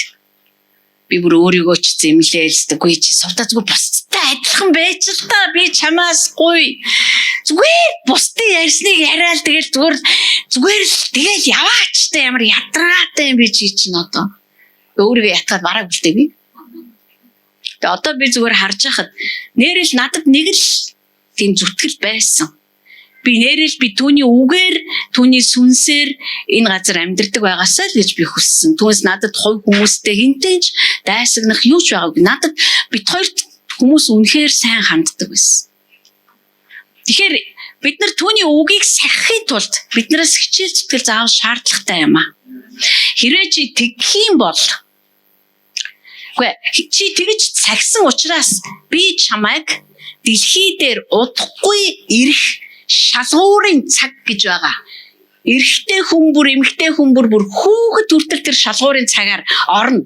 би бүр өөрийгөө ч зэмлээл үгүй чи сувдаа зүгээр бусдтай адилхан байж л та, би чамаас гуй зүгээр бусдын ярьсныг яриад тэгэл зүгээр зүгээр л тэгэл яваач та, ямар ядраатай юм би чи чинь одоо өөрийгөө ятгаад бараг үлдээ би. Тэгээ одоо би зүгээр харж хахад нэрэл надад нэг л тийм зүтгэл байсан. Би нэрэл би түүний үгээр, түүний сүнсээр энэ газар амьдардаг байгаасаа л гэж би хүссэн. Түүнээс надад хувь хүмүүстэй хинтээ ч дайсагнах юу ч байгаагүй. Надад бит хоёрт хүмүүс үнэхээр сайн ханддаг байсан. Тэгэхээр бид нар түүний үгийг сахихын тулд биднээс хичээл зүтгэл заавал шаардлагатай юм аа. Хэрвээ чи тэгэх юм бол үгүй чи тэгж сахисан учраас би чамайг дэлхий дээр удахгүй ирэх шалгуурын цаг гэж байгаа. Эрэгтэй хүн бүр, эмэгтэй хүн бүр бүр хүүхэд хүртэл тэр шалгуурын цагаар орно.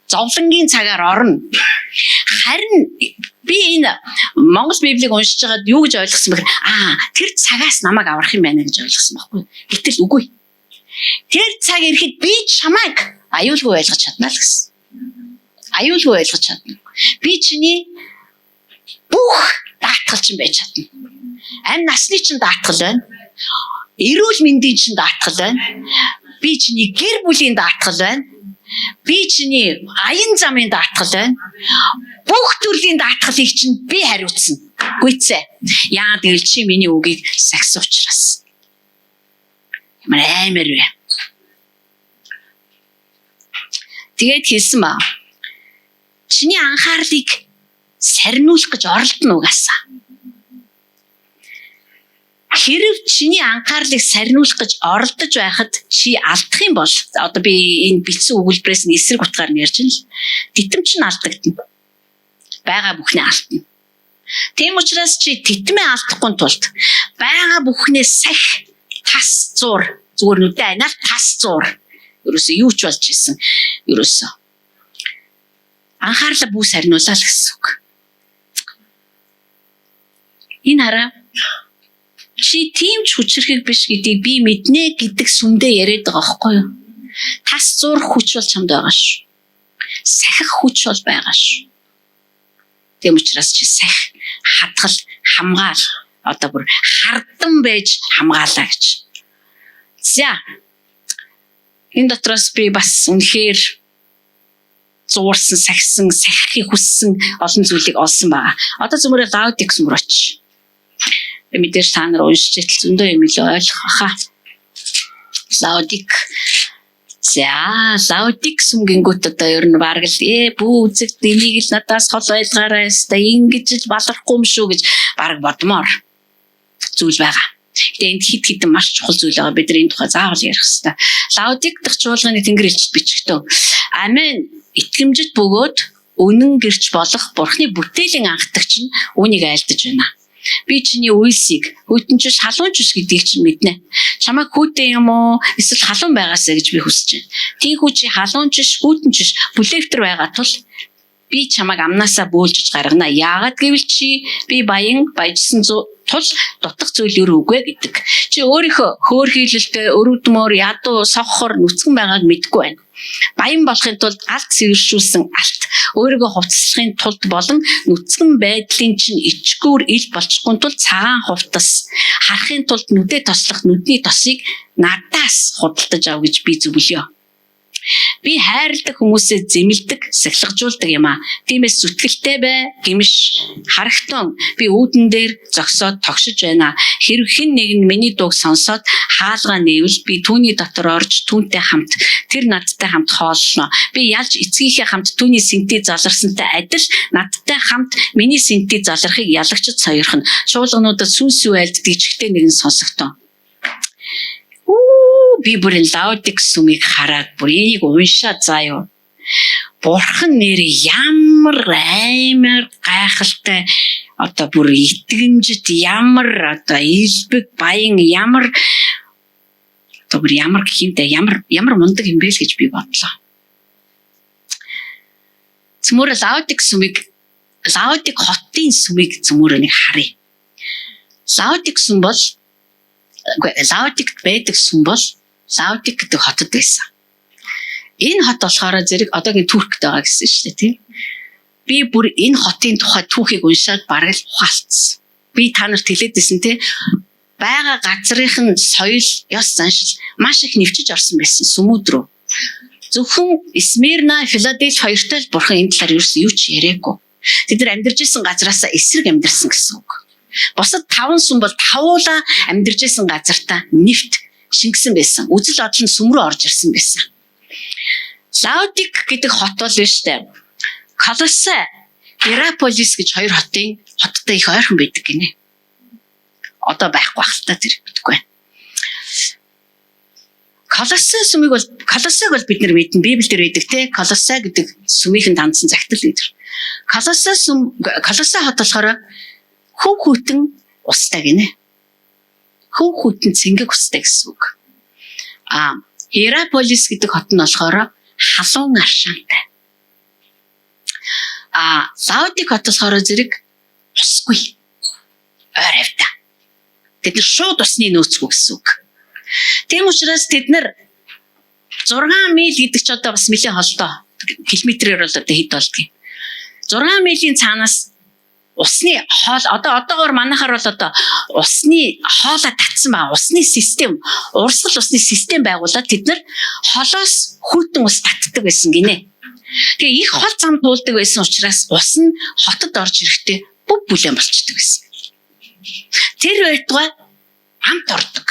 Зовлонгийн цагаар орно. Харин би энэ Монгол Библийг уншиж байгаад юу гэж ойлгосон бэ гэхээр тэр цагаас намайг аврах юм байна гэж ойлгосон байхгүй. Гэтэл үгүй. Тэр цаг ирэхэд би чамайг аюулгүй байлгаж чадна л гэсэн. Аюулгүй байлгаж чадна. Би чиний бүх даатгал чинь байж чадна. Амь насны чинь даатгал байна. Эрүүл мэндийн чинь даатгал байна. Би чиний гэр бүлийн даатгал байна. Би чиний аян замын даатгал байна. Бүх төрлийн даатгалыг чинь би хариуцна. Гүйцээ. Яагаад гэвэл чи миний үгийг сахисан учраас. Ямар аймаар вэ? Тэгээд хэлсэн ба. Чиний анхаарлыг сарниулах гэж оролдоно угаасаа. Хэрв чиний анхаарлыг сарниулах гэж оролдож байхад чи алдах юм бол одоо би энэ бичсэн өгүүлбэрээс нь эсрэг утгаар нь ярьж байна л. Титэм чинь алдагдана. Байгаа бүхнээ алдна. Тийм учраас чи титмээ алдахгүй тулд байгаа бүхнээ сах, тас зур зүгээр нүдэ анаал тас зур. Ерөөсөө юу ч болж исэн. Ерөөсөө анхаарлаа бүү сарниулаа л гэсэн үг. Энэ хараа чи тийм ч хүчирхэг биш гэдгийг би мэднэ гэдэг сүмдээ яриад байгаа байхгүй юу? Тас зур хүч бол чамд байгаа шүү. Сахих хүч бол байгаа шүү. Тийм учраас чи сах, хадгал, хамгаал, одоо бүр хардан байж хамгаалаа гэж. За. Энэ дотроос би бас үнэхээр зуурсан, сахисан, сахихыг хүссэн олон зүйлийг олсон байгаа. Одоо зүмээрээ Лаодик сүм рүү очив. Мэдээж та нар уншиж итэл зөндөө юм илүү ойлгох баха. Лаодик. За, Лаодик сүм гингүүт одоо ер нь бараг л бүү үзэгт энийг л надаас хол байлгаарай өстой ингэж л балархгүй юм шүү гэж бараг бодмоор зүйл байгаа. Гэхдээ энд хэд хэдэн маш чухал зүйл байгаа. Бид нар энэ тухай заавал ярих хэрэгтэй. Лаодик дахь чуулганы тэнгэр элчид бичгтэн. Амен итгэмжит бөгөөд үнэн гэрч болох Бурхны бүтээлийн анхдагч нь үүнийг айлдаж байна. Би чиний үйлсийг хүйтэн ч биш халуун ч биш гэдгийг чинь мэднэ. Чамайг хүйтэн юм уу эсвэл халуун байгаасаа гэж би хүсэж байна. Тийхүү чи халуун ч биш хүйтэн ч биш бүлээвтер байгаа тул би чамайг амнаасаа бөөлжиж гаргана. Яагаад гэвэл чи би баян баяжсан тул дутах зүйл өөр үгүй гэдэг. Чи өөрийнхөө хөөрхийлөлтэй, өрөвдмөр, ядуу, сохор, нүцгэн байгааг мэдэхгүй байна. Баян болохын тулд алт цэвэршүүлсэн алт, өөрийгөө хувцаслахын тулд болон нүцгэн байдлын чинь ичгүүр ил болчихгүй тул цагаан хувцас, харахын тулд нүдэ тослох нүдний тосыг надаас худалдаж ав гэж би зөвлөё. Би хайрладаг хүмүүсээ зэмлэдэг, сахилгажуулдаг юм аа. Тиймээс зүтгэлтэй бай, гэмш харагтун. Би үүдэн дээр зогсоод тогшиж байна. Хэрв хэн нэг нь миний дууг сонсоод хаалгаа нээвэл би түүний дотор орж түүнтэй хамт тэр надтай хамт хооллоно. Би ялж эцгийнхээ хамт түүний сэнтий заларсантай адил надтай хамт миний сэнтий залрахыг ялагчид сойрхоно. Чуулгануудад сүнс юу айлддаг чигтээ нэгэн сонсогдсон. Би бүр энэ Лаодик сүмийг хараад бүр энийг уншаад заа юу. Бурхан нэр ямар аймар гайхалтай одоо бүр итгэмжит ямар одоо элбэг баян ямар одоо бүр ямар гэх юм дээ ямар ямар мундаг юм бэ л гэж би бодлоо. Цөмөр Лаодик сүмийг Лаодик хотын сүмийг цөмөр нэг харъя. Лаодик сүм бол Лаодикт байдаг сүм бол Лаодик гэдэг хотод байсан. Энэ хот болохоор зэрэг одоогийн Туркт байгаа гэсэн шүү дээ, тийм. Би бүр энэ хотын тухай түүхийг уншаад бараг л ухаалцсан. Би та нарт хэлээд байсан тийм. Бага газрынх нь соёл, ёс заншил маш их нэвчиж орсон байсан сүмүүд рүү. Зөвхөн Смирна, Филадельфи хоёртой л бурхан энэ талаар ерөөсөн юу ч яриаггүй. Тэд нар амьдарч исэн газраасаа эсрэг амьдарсан гэсэн үг. Бусад таван сүм бол тавуулаа амьдарч исэн газартаа нэвт шингэсэн байсан. Үзэл бодол нь сүм рүү орж ирсэн байсан. Лаодик гэдэг хот бол биш үү? Колоссе, Гераполис гэж хоёр хотын хоттой их ойрхон байдаг гинэ. Одоо байхгүй байх л та тэр мэдэхгүй байна. Колоссе сүмийг бол Колоссег бол бид нар мэднэ. Библиэлд байдаг те. Колоссе гэдэг сүмийнхэн дандсан загтал гэдэг. Колоссе сүм Колоссе хот болохоор хөв хүйтэн устай гинэ. Хөв хүйтэн цэнгэг устай гэсэн үг. А Хераполис гэдэг хот нь болохоор халуун аршаантай. А Лаодик хот болохоор зэрэг усгүй. Ойр хавьтай. Тэд нар шууд усны нөөцгүй гэсэн үг. Тийм учраас тэд нар 6 миль гэдэг чи одоо бас нэлээд холдоо. Километрээр бол одоо хэд болдгийг. 6 милийн цаанаас усны хоол одоо одоогоор манайхаар бол одоо усны хоолой татсан ба усны систем урсгал усны систем байгуулад тэд нар холоос хүйтэн ус татдаг байсан гинэ. Тэгээ их хол зам туулдаг байсан учраас ус нь хотод орж ирэхдээ бүв бүлээн болчдөг байсан. Тэр байтугай амт ордог.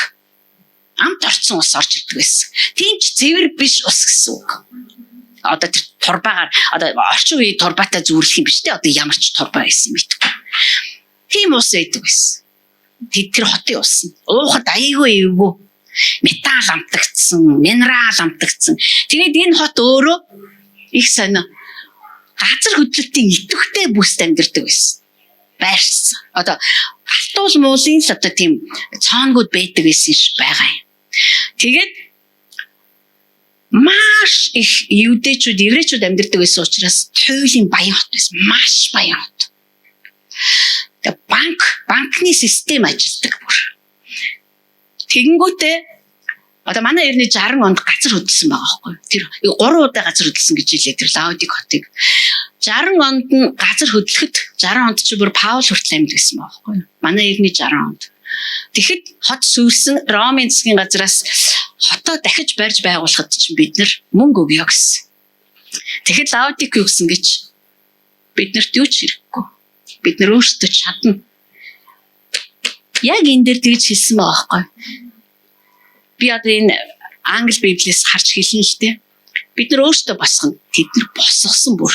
Амт орцсон ус орж ирдэг байсан. Тийм ч цэвэр биш ус гэсэн үг. Одоо тэр турбаагаар одоо орчин үеийн турбаатай зүүрлэх юм биш те, одоо ямар ч турбаа байсан мэдэхгүй. Тийм ус байдаг байсан. Тэр хотын ус нь уухад айгүй эвгүй. Металл амтагдсан, минерал амтагдсан. Тэгээд энэ хот өөрөө их сонио газар хөдлөлтийн идэвхтэй бүст амьдардаг байсан. Байршсан. Одоо галтуул муулын л одоо тийм цоонгууд байдаг байсан шиг байгаа юм. Тэгээд маш их евдээчүүд, еврейчүүд амьдардаг байсан учраас туйлын баян хот байсан. Маш баян хот. Тэгээ банкны систем ажилладаг бүр. Тэгэнгүүтээ одоо манай эртний 60 онд газар хөдөлсөн байгаа байхгүй юу? Тэр 3 удаа газар хөдөлсөн гэж хэлээ тэр Лаодик хотыг. 60 онд нь газар хөдлөхөд 60 онд чи бүр Паул хүртэл амьд байсан байгаа байхгүй юу? Манай эртний 60 онд. Тэгэхэд хот сүрсэн Ромын засгийн газраас хотоо дахиж барьж байгуулахад чинь бид нар мөнгө өгье гэсэн. Тэгэхэд Лаодик юу гэсэн гэж биднэрт юу ч хэрэггүй. Бид нар өөрсдөө чадна. Яг энэ дээр тэгж хэлсэн байгаа байхгүй юу? Би одоо энэ англи библиэс харж хэлнэ л дээ. Бид нар өөрсдөө босгоно. Тэд нар босгосон бүр.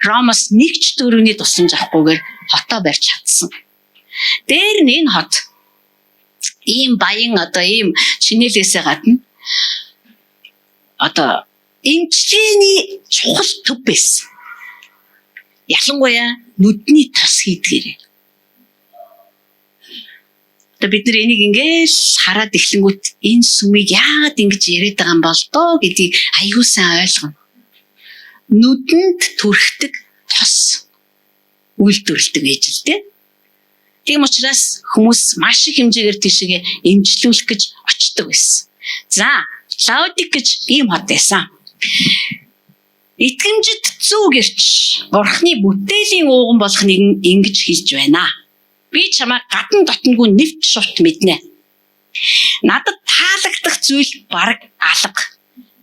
Ромоос нэг ч төгрөгийн тусламж авахгүйгээр хотоо барьж чадсан. Дээр нь энэ хот Ийм баян одоо ийм чинэлээсээ гадна одоо эмчилгээний чухал төв байсан. Ялангуяа нүдний тос хийдгээрээ. Одоо бид нар энийг ингээл хараад эхлэнгүүт энэ сүмийг яагаад ингэж яриад байгаа юм бол доо гэдгийг аюул сайн ойлгоно. Нүдэнд түрхдэг тос үйлдвэрлэдэг байж л дээ. Тийм учраас хүмүүс маш их хэмжээгээр тийшээ эмчлүүлэх гэж очдог байсан. За, Лаодик гэж ийм хот байсан. Итгэмжит зүү гэрч Бурхны бүтээлийн ууган болох нэгэн ингэж хэлж байна. Би чамайг гадна дотнгүй нэвт шувт мэднэ. Надад таалагдах зүйл бараг алга.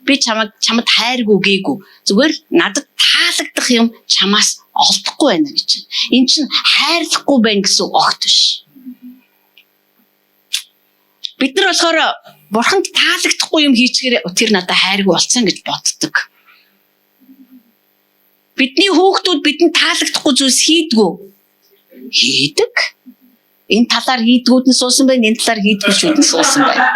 Би чамайг чамд хайргүй гээгүй. Зүгээр л надад таалагдах юм чамаас олдохгүй байна гэж. Эн чинь хайрлахгүй байна гэсэн огт биш. Бид нар болохоор бурханд таалагдахгүй юм хийчихээр тэр надад хайргүй болсон гэж боддог. Бидний хүүхдүүд бидэнд таалагдахгүй зүйлс хийдгүү. Хийдэг. Энэ талаар хийдгүүд нь суусан байна, энэ талаар хийдгүүчүүд нь суусан байна.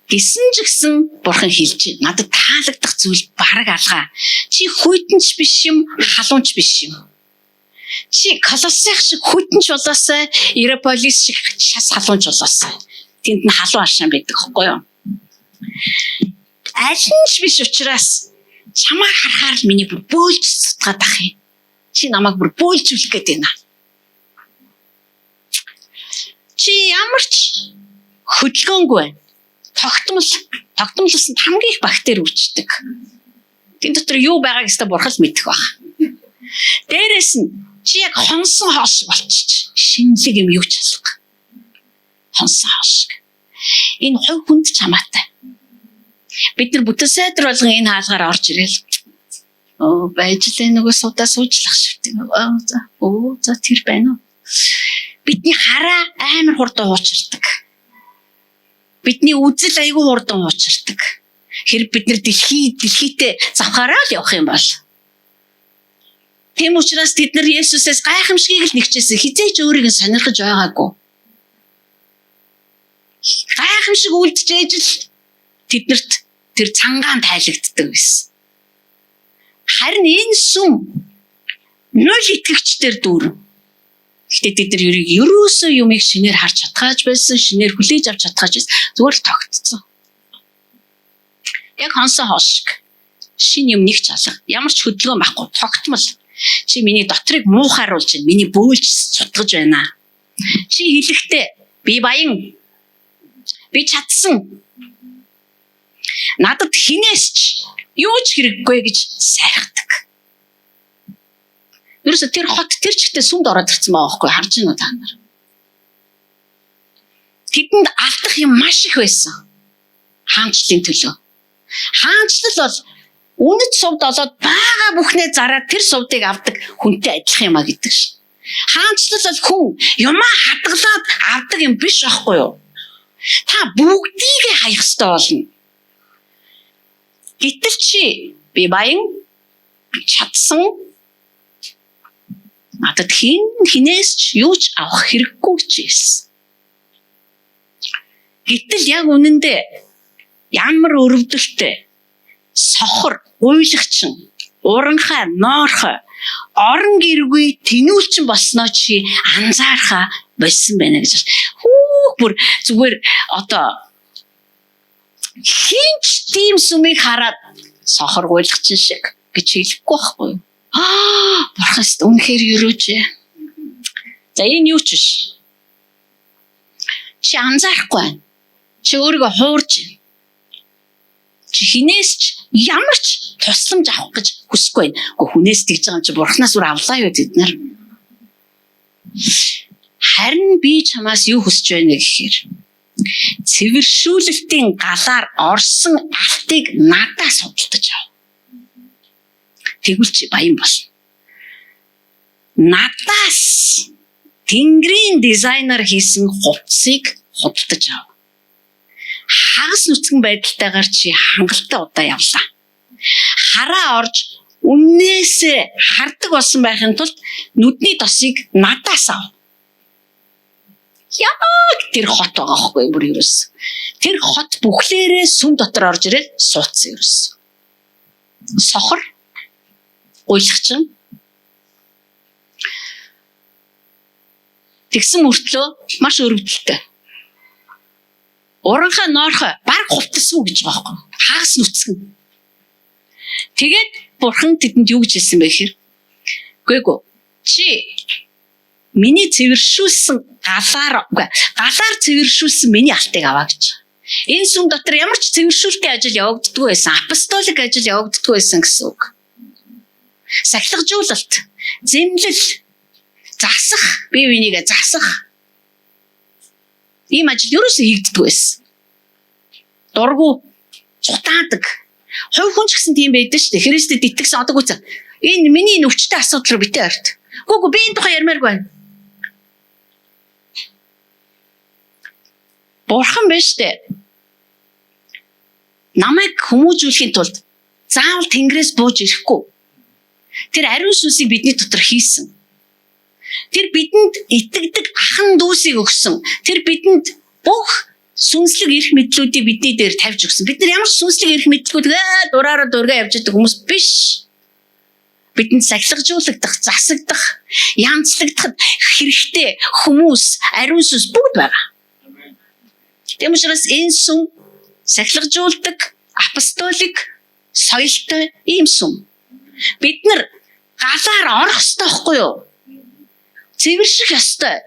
Гисэн ч гэсэн бурхан хэлж надад таалагдах зүйл бараг алгаа. Чи хүйтэн ч биш юм, халуун ч биш юм. Чи Колосех шиг хүйтэн ч болоосай, Иерополис шиг шас халуун ч болоосай. Тэнд нь халуун аршаан байдаг хөөхгүй юу? Аль нь ч биш учраас чамаа харахаар л миний бүр бөөлж сутгаад ах юм. Чи намайг бүр бөөлжүүлэх гээд байна. Чи ямар ч хөдөлгөөнгүй байна. Тогтмол, тогтмолсонд хамгийн их бактери үүсдэг. Тэн дотор юу байгааг өстө бурхан л мэдэх байх. Дээрээс нь чи яг хонсон хоол шиг болчих. Шинэлэг юм юу ч алга. Хонсон хоол шиг. Энэ хувь хүнд ч хамаатай. Бид нар бүтэн сайдар болгон энэ хаалгаар орж ирэл. Оо байж лээ нөгөө судаа суучлах шивдэг. Оо за оо за тэр байна уу. Бидний хараа амар хурдан хуучирдаг. Бидний үзэл айгүй хурдан хуучирдаг. Хэрэг бид нар дэлхий дэлхийтэй завхаараа л явах юм бол. Тийм учраас тэд нар Есүсээс гайхамшигыг л нэгчээсэн. Хизээч өөрийг нь сонирхож байгаагүй. Гайхамшиг үлдчихээж л тэднэрт тэр цангаан тайлагддаг байсан. Харин энэ сүм нуль итгэгчдэр дүүрэн. Гэхдээ тэд нар ерөөсөө юмыг шинээр харж чадхааж байсан, шинээр хүлээж авч чадхааж байсан. Зүгээр л тогтцсон. Яг хонсон хоол шиг. Шинэ юм нэг ч алга. Ямар ч хөдөлгөөн байхгүй. Тогтмол. Чи миний дотрыг муухайруулж байна. Миний бөөлж сутгаж байна. Чи хэлэхдээ би баян. Би чадсан. Надад хинээс ч юу ч хэрэггүй гэж сайхдаг. Ерөөсө тэр хот тэр чигтээ сүмд ороод ирсэн байгаа байхгүй харж байна уу та нар? Тэдэнд алдах юм маш их байсан. Хаанчлалын төлөө. Хаанчлал бол үнэт сувд олоод бага бүхнээ зараад тэр сувдыг авдаг хүнтэй адилхан юм а гэдэг шин. Хаанчлал бол хүн юмаа хадгалаад авдаг юм биш байхгүй юу? Та бүгдийг хаях ёстой болно. Гэтэл чи би баян чадсан надад хин хинээс ч юу ч авах хэрэггүй гэж хэлсэн. Гэтэл яг үнэндээ ямар өрөвдөлттэй сохор, гуйлагчин, уранхай, ноорхой, орон гэргүй тэнүүлчин болсноо чи анзаархаа болсон байна гэж. Хүүх бүр зүгээр одоо хинч тийм сүмийг хараад сохор гуйлагчин шиг гэж хэлэхгүй байхгүй юу? Аа, бурханст үнэхээр өрөөж. За энэ юу ч биш. Чи анзаарахгүй байна. Чи өөрийгөө хуурж байна. Чи хинээс ч ямар ч тусламж авах гэж хүсэхгүй байна. Гэхдээ хүнээс тэгж байгаа юм чи бурхнаас үр авлаа юу тэд нар. Харин би чамаас юу хүсэж байна гэхээр цэвэршүүлэлтийн галаар орсон алтыг надаас худалдаж ав. Тэгвэл чи баян болно. Надаас Тэнгэрийн дизайнер хийсэн хувцсыг худалдаж ав. Хагас нүцгэн байдалтайгаар чи хангалттай удаа явлаа. Хараа орж үннээсээ хардаг болсон байхын тулд нүдний тосыг надаас ав. тэр хот байгаа байхгүй бүр ерөөс. Тэр хот бүхлээрээ сүм дотор орж ирээд суудсан ерөөс. Сохор гуйлагчин тэгсэн мөртлөө маш өрөвдөлтэй. Уранхай ноорхой баг хувтасгүй гэж байгаа байхгүй. Хагас нүцгэн. Тэгээд бурхан тэдэнд юу гэж хэлсэн бэ гэхээр үгүй ээ чи миний цэвэршүүлсэн галаар үгүй галаар цэвэршүүлсэн миний алтыг аваа гэж. Энэ сүм дотор ямар ч цэвэршүүлтийн ажил явагддаггүй байсан. Апостолик ажил явагддаггүй байсан гэсэн үг. Сахилгажуулалт, зэмлэл, засах, бие бинийгээ засах ийм ажил ерөөсөө хийгддэг байсан. Дургу цутаадаг. Хувь хүн ч гэсэн тийм байдаг шүү дээ. Христэд итгэсэн одоо гүцэн. Энэ миний энэ өвчтэй асуудал руу битээ ойрт. Үгүй үгүй би энэ тухай ярмааргүй байна. Бурхан байна шүү дээ. Намайг хүмүүжүүлэхийн тулд заавал Тэнгэрээс бууж ирэхгүй. Тэр ариун сүнсийг бидний дотор хийсэн. Тэр бидэнд итгэдэг ахан дүүсийг өгсөн. Тэр бидэнд бүх сүнслэг эрх мэдлүүдийг бидний дээр тавьж өгсөн. Бид нар ямар ч сүнслэг эрх мэдлгүй тэгээ дураараа дургаа явж байгаа хүмүүс биш. Бидэнд сахилгажуулагдах, засагдах, янзлагдах хэрэгтэй хүмүүс, ариун сүнс бүгд байгаа. Тийм учраас энэ сүм сахилгажуулдаг, апостолик, соёлтой ийм сүм. Бид нар галаар орох ёстой байхгүй юу? Цэвэрших ёстой.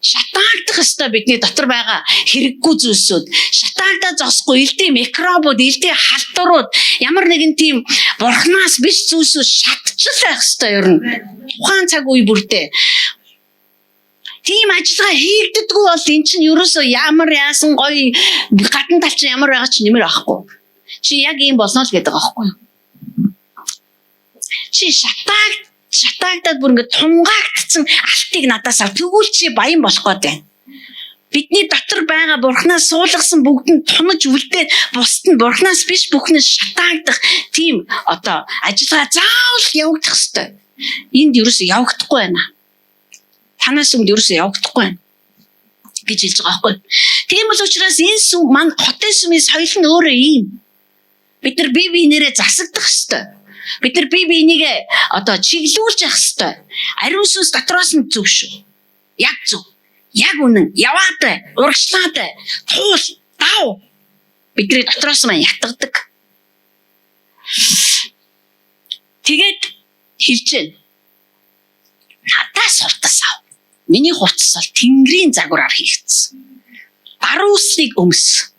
Шатаагдах ёстой бидний дотор байгаа хэрэггүй зүйлсүүд. Шатаагдаа зогсохгүй элдийн микробууд, элдийн халдварууд, ямар нэгэн тийм бурхнаас биш зүйлсүүд шатчил байх ёстой ер нь. Тухайн цаг үе бүрдээ. Тийм ажиллагаа хийгддэггүй бол эн чинь ерөөсөө ямар яасан гоё гадна тал чинь ямар байгаа ч нэмэр авахгүй. Чи яг ийм болно л гэдэг байгаа байхгүй юу? Чи шатаагдаад бүр ингээд тунгаагдсан алтыг надаас ав. Тэгвэл чи баян болох гээд байна. Бидний дотор байгаа бурхнаас суулгасан бүгд нь тунаж үлдээд бусд нь бурхнаас биш бүхэн нь шатаагдах тийм одоо ажиллагаа заавал явагдах ёстой. Энд ерөөсөө явагдахгүй байна. Танаас өмнө ерөөсөө явагдахгүй байна гэж хэлж байгаа байхгүй. Тийм бол учраас энэ сүм маань хотын сүмийн соёл нь өөрөө ийм. Бид нар бие биенээрээ засагдах ёстой. Бид нар бие бинийгээ одоо чиглүүлж явах ёстой. Ариун сүнс дотроос нь зөв шүү. Яг зөв. Яг үнэн. Яваад бай. Урагшлаад бай. Туул, дав. Бидний дотроос маань ятгадаг. Тэгээд хэлж байна. Надаас хувцас ав. Миний хувцас бол Тэнгэрийн загвараар хийгдсэн. Дарууслыг өмс.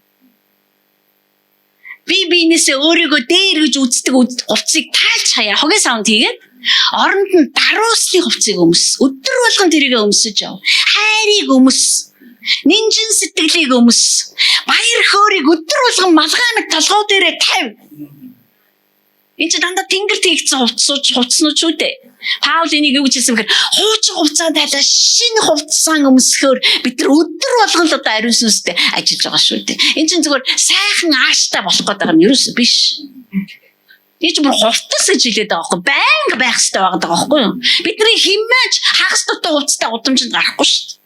Би биенээсээ өөрийгөө дээр гэж үздэг хувцсыг тайлж хаяа. Хогийн саунд хийгээд оронд нь дарууслын хувцсыг өмс. Өдөр болгон тэрийг өмсөж яв. Хайрыг өмс. Нинжин сэтгэлийг өмс. Баяр хөөрийг өдөр болгон малгай мэт толгой дээрээ тавь. Энэ чинь дандаа тэнгэрт хийгдсэн хувцснууд шүү дээ. Паул энийг юу гэж хэлсэн бэхээр хуучин хувцас тайлаа шинэ хувцсан өмсөхөөр бид нар өдөр болгон л одоо ариун сүнстэй ажиллаж байгаа шүү дээ. Энэ чинь зүгээр сайхан ааштай болох гээд байгаа юм ерөөсөө биш. Энэ чинь бүр хувцас гэж хэлээд байгаа байхгүй байнга байх хэрэгтэй байгаа байхгүй юу? Бидний хэмээч хагас дутуу хувцастай гудамжинд гарахгүй шүү дээ.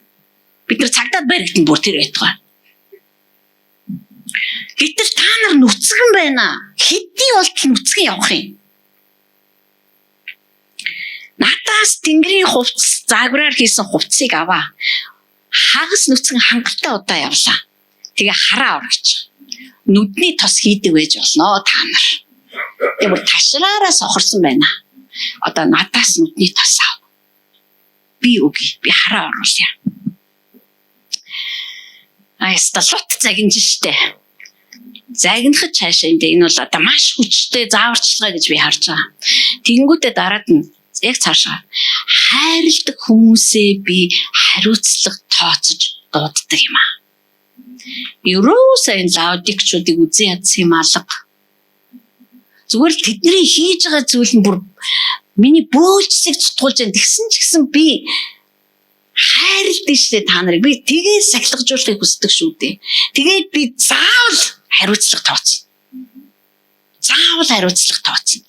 Бид нар цагдаад баригдана бүр тэр байтугай. Гэтэл та нар нүцгэн байна. Хэдий болтол нүцгэн явах юм. Надаас Тэнгэрийн хувцас загвараар хийсэн хувцсыг аваа. Хагас нүцгэн хангалттай удаа явлаа. Тэгээ хараа ор гэж. Нүдний тос хийдэг байж болно та нар. Тэгээ бүр ташраараа сохорсон байна. Одоо надаас нүдний тос ав. Би өгье. Би хараа оруулъя. Аяста лут загинж штэ. Загнахад цаашаа энэ энэ бол одоо маш хүчтэй зааварчилгаа гэж би харж байгаа. Тэгэнгүүтээ дараад нь яг цаашаа хайрладаг хүмүүсээ би хариуцлага тооцож дууддаг юм аа. Ерөөсөө энэ лаодикчуудыг үзэн ядсан юм алга. Зүгээр л тэдний хийж байгаа зүйл нь бүр миний бөөлжсийг цутгуулж байна. Тэгсэн ч гэсэн би хайрладаг штэ та нарыг. Би тэгээд сахилгажуулахыг хүсдэг шүү дээ. Тэгээд би заавал хариуцлага тооцно. Заавал хариуцлага тооцно.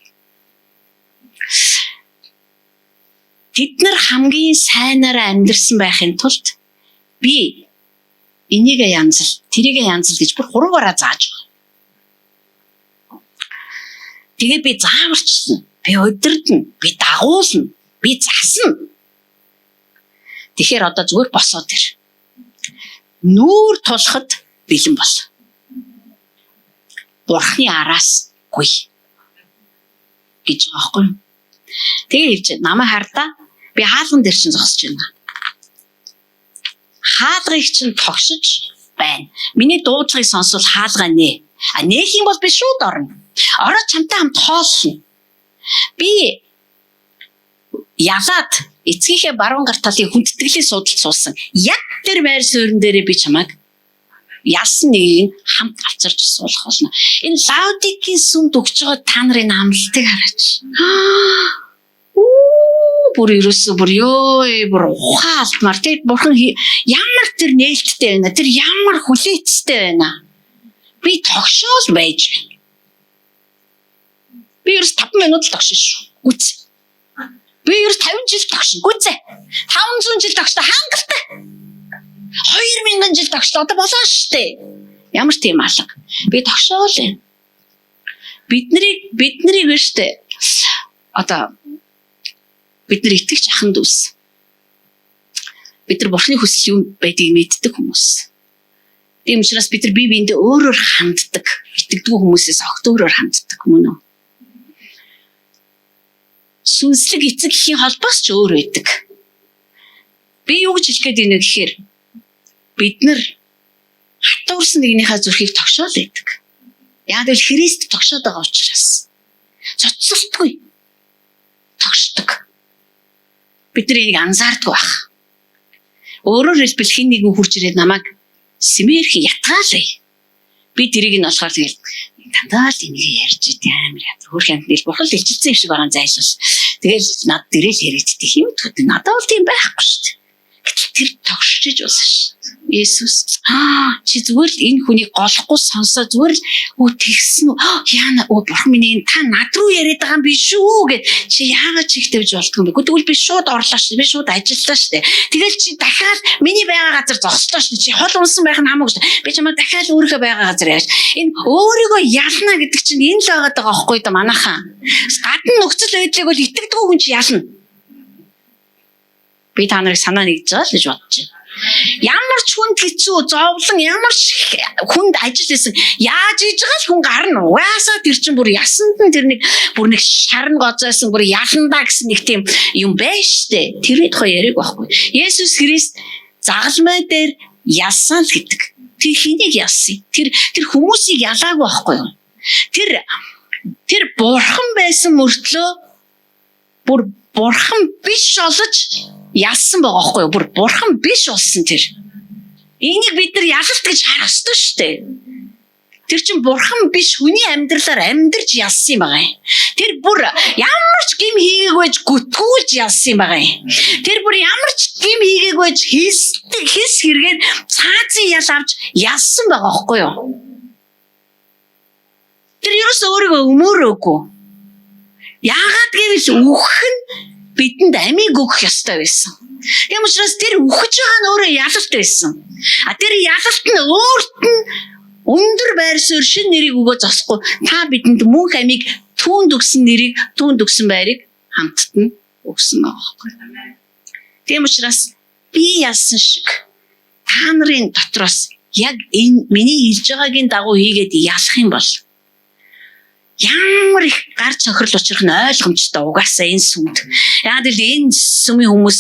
Тэд нар хамгийн сайнаараа амьдарсан байхын тулд Би энийгээ янзал, тэрийгээ янзал гэж бүр хуруугаараа зааж байгаа. Тэгээ би зааварчилна, би удирдна, би дагуулна, би засна. Тэгэхээр одоо зүгээр босоод ир. Нүүр тулахад бэлэн бол. Бурхны араас гүй гэж байгаа байхгүй юу? Тэгээ хэлж намайг хардаа би хаалган дээр чинь зогсож байна. Хаалгыг чинь тогшиж байна. Миний дуудлагыг сонсвол хаалгаа нээ. А нээх юм бол би шууд орно. Ороод чамтай хамт хооллоно. Би ялаад эцгийнхээ баруун гар талын хүндтгэлийн суудалд суусан. Яг тэр байр суурин дээрээ би чамайг ялсан нэгийг хамт авчирч суулгах болно. Энэ Лаодикийн сүмд өгч байгаа та нарын амлалтыг хараач. Үу бүр ерөөсөө бүр ёо бүр ухаан алдмаар тэр бурхан ямар тэр нээлттэй байна. Тэр ямар хүлээцтэй байна. Би тогшоол байж байна. Би ерөөс 5 минут л тогшин шүү. Гүц. Би ерөөс 50 жил тогшин. Гүцээ. 500 жил тогшлоо хангалттай. 2000 жил тогшлоо одоо болоо штэ. Ямар тийм алга. Би тогшоол юм. Биднийг биш штэ. Одоо бид нар итгэгч аханд үс. Бид нар бурхны хүсэл юм байдгийг мэддэг хүмүүс. Тийм учраас бид нар бие биендээ өөрөөр ханддаг. Итгэдэггүй хүмүүсээс огт өөрөөр ханддаг мөн үү? Сүнслэг эцэг эхийн холбоос ч өөр байдаг. Би юу гэж хэлэх гээд байна вэ гэхээр бид нар хатуурсан нэгнийхээ зүрхийг тогшоол байдаг. Яг л Христ тогшоод байгаа учраас цоцолтгүй тогшдог. Бид нар энийг анзаардгүй байх. Өөрөөр хэлбэл хэн нэгэн хурж ирээд намайг сэмэрхэн ятгаалаа. Би тэрийг нь болохоор тэгэл дандаа л энийг ярьж идэв амар яа. Хөрх амт нэл бурхан л илчилсэн юм шиг байгаа зайлвал. Тэгэл над дээрээ л яригддаг юм. Надад бол тийм байхгүй шүү дээ. Гэтэл тэр тогшиж болсон ш. Есүс чи зүгээр л энэ хүнийг голохгүй сонсоо зүгээр л өө тэгсэн үү яана өө бурхан минь энэ та над руу яриад байгаа юм биш үү гэд чи яагаад чих тавьж болдгоо юм бэ? Тэгвэл би шууд орлоо ш. Би шууд ажиллалаа ш. Тэгэл чи дахиад миний байгаа газар зогслоо ш. Чи хол унсан байх нь хамаагүй ш. Би чамайг дахиад өөрийнхөө байгаа газар яаж. Энэ өөрийгөө ялна гэдэг чинь энэ л байгаад байгаа байхгүй да манайхаа. Гадна нөхцөл байдлыг бол итгэдэггүй хүн чи ялна. Би та нарыг санаа нэгж байгаа л гэж бодож байна. Ямар ч хүнд хэцүү, зовлон, ямар ч хүнд ажил хийсэн, яаж хийж байгаа л хүн гарна. Угаасаа тэр чинь бүр ясанд нь тэр нэг бүр нэг шарн гозойсон бүр яландаа гэсэн нэг тийм юм байж штэ. Тэрний тухай яриаг байхгүй. Есүс Христ загалмай дээр ялсан л гэдэг. Тэр хэнийг ялсан? Тэр хүмүүсийг ялаагүй байхгүй юу? Тэр бурхан байсан мөртлөө бүр бурхан биш олож ялсан байгаа байхгүй юу? Бүр бурхан биш болсон тэр. Энийг бид нар ялалт гэж харах ёстой шүү дээ. Тэр чинь бурхан биш хүний амьдралаар амьдарч ялсан юм байгаа юм. Тэр бүр ямар ч гим хийгээгүй байж гүтгүүлж ялсан юм байгаа юм. Тэр бүр ямар ч гим хийгээгүй байж хийс хэрэгээр цаазын ял авч ялсан байгаа байхгүй юу? Тэр ерөөсөө өөрийгөө өмөөрөөгүй. Яагаад гэвэл үхэх нь бидэнд амийг өгөх ёстой байсан. Тийм учраас тэр үхэж байгаа нь өөрөө ялалт байсан. А тэр ялалт нь өөрт нь өндөр байр суурь шин нэрийг өгөө зогсохгүй. Та бидэнд мөнх амийг түүнд өгсөн нэрийг, түүнд өгсөн байрыг хамтд нь өгсөн байгаа байхгүй. Тийм учраас би ялсан шиг та нарын дотроос яг энэ миний хэлж байгаагийн дагуу хийгээд ялах юм бол ямар их гар цохирол учрах нь ойлгомжтой угаасаа энэ сүмд. Яг л энэ сүмийн хүмүүс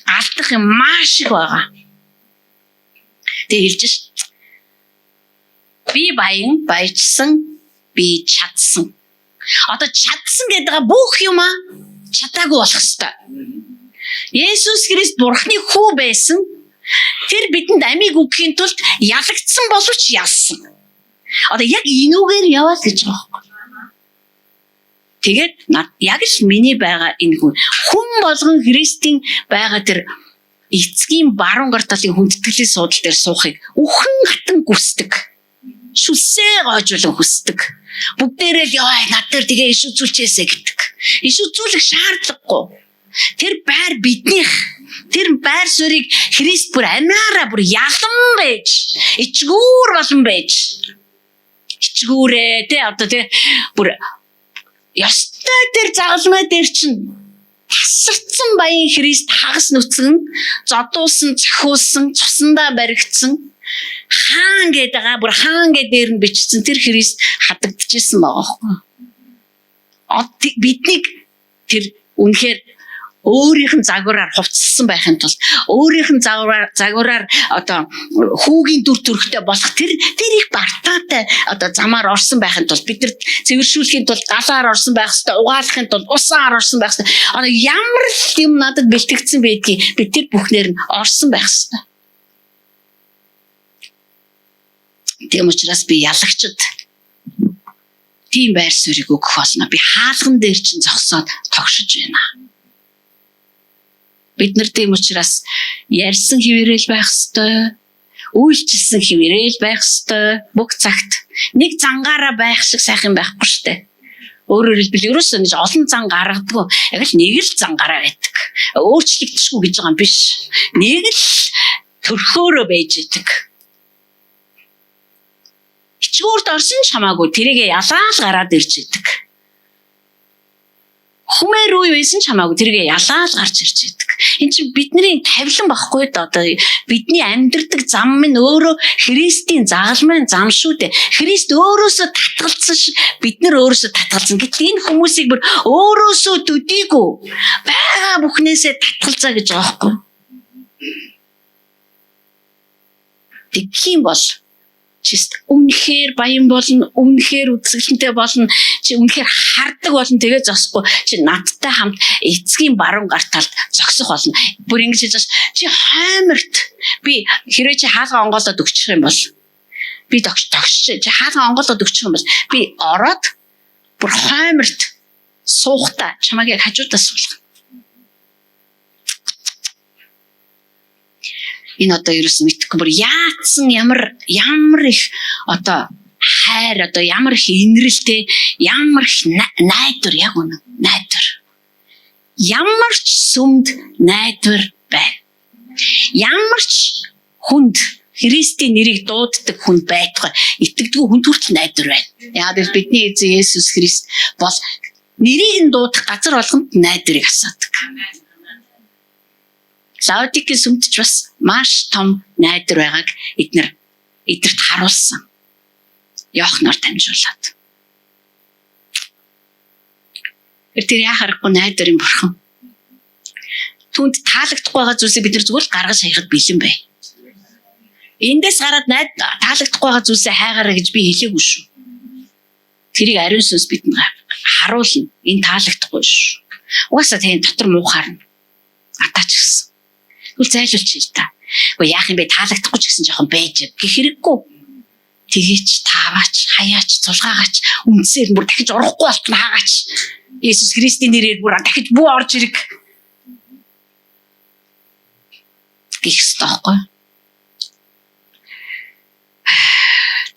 алдах юм маш их байгаа. Тэгээ хэлж ш. Би баян баяжсан, би чадсан. Одоо чадсан гэдэг байгаа бүх юмаа чадаагүй болох ёстой. Есүс Христ Бурхны хүү байсан. Тэр бидэнд амийг өгөхийн тулд ялагдсан боловч ялсан. Одоо яг энүүгээр яваал гэж байгаа байхгүй. Тэгээд яг л миний байгаа энэ хүн болгон Христийн байгаа тэр эцгийн баруун гар талын хүндэтгэлийн суудал дээр суухыг үхэн хатан хүсдэг. Шүлсээ гоожуулан хүсдэг. Бүгдээрээ л ёо над дээр тэгээ иш үзүүлчээсэ гэдэг. Иш үзүүлэх шаардлагагүй. Тэр байр биднийх. Тэр байр суурийг Христ бүр амиараа бүр ялан байж, ичгүүр болон байж. Ичгүүрээ тэ одоо тэ бүр ёстой тэр загалмай дээр чинь тасарцсан баян Христ хагас нүцгэн зодуулсан, цохиулсан, цусандаа баригдсан хаан гэдэг байгаа бүр хаан гэдэг дээр нь бичсэн тэр Христ хадагдчихсан байгаа байхгүй. Биднийг тэр үнэхээр өөрийнх нь загвараар хувцалсан байхын тулд өөрийнх нь загвараар одоо хүүгийн дүр төрхтэй болох тэр их бартаатай одоо замаар орсон байхын тулд бид нар цэвэршүүлэхийн тулд галаар орсон байх хэвээр, угаалгахын тулд усаар орсон байх хэвээр, одоо ямар л юм надад бэлтгэгдсэн байдгийг би тэр бүхнээр нь орсон байх хэвээр. Тийм учраас би ялагчд тийм байр суурийг өгөх болно. Би хаалган дээр чинь зогсоод тогшиж байна. Бид нар тийм учраас ярьсан хэвээрэл байх ёстой, үйлчилсэн хэвээрэл байх ёстой. Бүх цагт нэг зангаараа байх шиг сайхан байхгүй штэ. Өөрөөр хэлбэл ерөөсөө нэг олон зан гаргадаггүй. Яг л нэг л зангаараа байдаг. Өөрчлөгдөшгүй гэж байгаа юм биш. Нэг л төрхөөрөө байж идэг. Ичгүүрт орсон ч хамаагүй тэрийгэ ялаал гараад ирж идэг. Хүмээр үе байсан ч хамаагүй тэрийгэ ялаал гарч ирж идэг. Энд чинь бидний тавилан багхгүй да, одоо бидний амьдрдаг зам минь өөрөө Христийн загалмайн зам шүү дээ. Христ өөрөөсөө татгалзсан ш, бид нар өөрөөсөө татгалзсан. Гэтэл энэ хүмүүсийг бүр өөрөөсөө төдийгүй байгаа бүхнээсээ татгалзаа гэж байгаа байхгүй. Тэгэх юм бол чист үнэхээр баян болно, үнэхээр үзэсгэлэнтэй болно, чи үнэхээр хардаг болно, тэгээ зогсохгүй чи надтай хамт эцгийн баруун гар талд зогсох болно. Бүр ингэж хэлж байгаа, чи хойморт би хэрвээ чи хаалга онгоолоод өгчих юм бол би тогш чи хаалга онгоолоод өгчих юм бол би ороод бүр хойморт суухта чамайг яг хажуудаас суулгана. Энэ одоо ерөөс мэдхгүй бүр яатсан ямар их одоо хайр, одоо ямар их инрэлтэй, ямар их найдвар, яг үнэн найдвар. Ямар ч сүмд найдвар байна. Ямар ч хүнд Христийн нэрийг дууддаг хүн байтугай итгэдэггүй хүн хүртэл найдвар байна. Яг л бидний эзэн Есүс Христ бол нэрийг нь дуудах газар болгонд найдварыг асаадаг. Лаодикийн сүмд ч бас маш том найдвар байгааг эднэрт харуулсан. Йоханноор дамжуулаад. Тэр яа харахгүй найдварын бурхан. Түүнд таалагдахгүй байгаа зүйлсийг бид нар зүгээр л гаргаж хаяхад бэлэн бай. Эндээс гараад таалагдахгүй байгаа зүйлсээ хайгаарай гэж би хэлээгүй шүү. Тэрийг ариун сүнс бидэнд харуулна. Энэ таалагдахгүй шүү. Угаасаа тань дотор муухаарна. Атаач гэсэн. Тэгвэл зайлуулчих л та. Гэхдээ яах юм бэ, таалагдахгүй ч гэсэн жоохон байж гэх хэрэггүй. Тэгээч, тааваач, хаяач, цулгаагаач, үндсээр бүр дахиж орохгүй болтон хаагаач. Есүс Христийн нэрээр бүр дахиж бүү орж ирэг гэх ёстой байхгүй.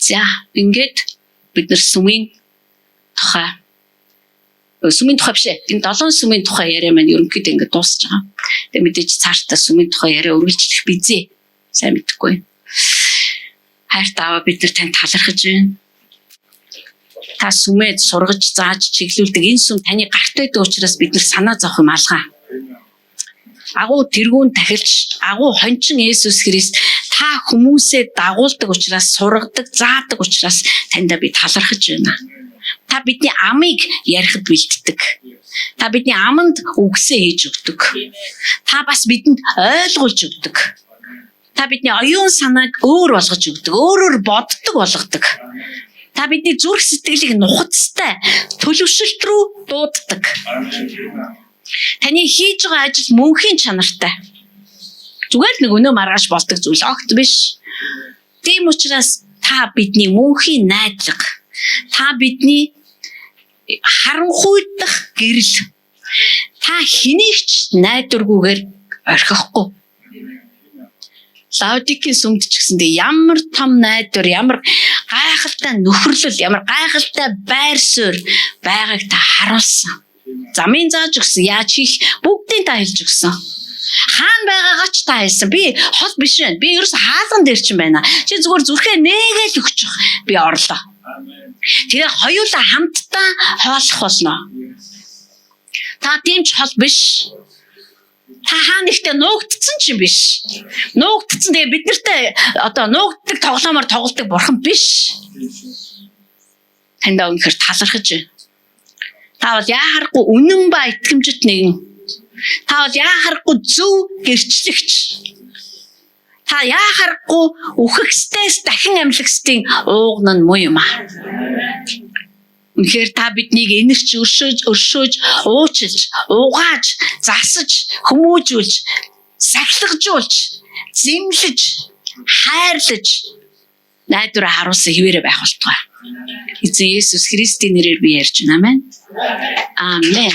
За, ингээд бид нар сүмийн тухай биш ээ. Энэ 7 сүмийн тухай яриа маань ерөнхийдөө ингээд дуусч байгаа. Тэгээ мэдээж цаашдаа сүмийн тухай яриа үргэлжлэх бизээ. Сайн мэдэхгүй. Хайртай аваа, бид нар танд талархаж байна. Та сүмээ сургаж, зааж, чиглүүлдэг. Энэ сүм таны гарт байдаг учраас бид нар санаа зовх юм алгаа. Агуу тэргүүн тахилч, агуу хончин Есүс Христ та хүмүүсээ дагуулдаг учраас, сургадаг, заадаг учраас таньда би талархаж байна. Та бидний амыг ярихад бэлддэг. Та бидний аманд үгсээ хийж өгдөг. Та бас бидэнд ойлгуулж өгдөг. Та бидний оюун санааг өөр болгож өгдөг, өөрөөр боддог болгодог. Та бидний зүрх сэтгэлийг нухацтай төлөвшөлт рүү дууддаг. Таны хийж байгаа ажил мөнхийн чанартай. Зүгээр л нэг өнөө маргааш болдог зүйл огт биш. Тийм учраас та бидний мөнхийн найдлага, та бидний харанхуйдах гэрэл, та хэнийг ч найдваргүйгээр орхихгүй. Лаодикийн сүмд ч гэсэндээ ямар том найдвар, ямар гайхалтай нөхөрлөл, ямар гайхалтай байр суурь байгааг та харуулсан. Замын зааж өгсөн, яаж хийх бүгдийг та хэлж өгсөн. Хаана байгаагаа ч та хэлсэн. Би хол биш байна. Би ерөөс хаалган дээр чинь байна. Чи зүгээр зүрхээ нээгээл өгчих. Би орлоо. Тэгээ хоёулаа хамтдаа хооллох болно. Та тийм ч хол биш. Та хаа нэгтээ нуугдсан ч юм биш. Нуугдсан, тэгээ бид нартай одоо нуугддаг тоглоомоор тоглодог бурхан биш. Таньдаа үнэхээр талархаж байна. Та бол яа харахгүй үнэн ба итгэмжит нэгэн. Та бол яа харахгүй зөв гэрчлэгч. Та яа харахгүй үхэгсдээс дахин амьлагсдын ууган нь муу юм аа. Үнэхээр та биднийг энэрч өршөөж өршөөж уучлж угааж засаж хүмүүжүүлж сахилгажуулж зэмлэж хайрлаж найдвараа харуулсан хэвээрээ байх болтугай. Эзэн Есүс Христийн нэрээр би ярьж байна. Амен. Амен.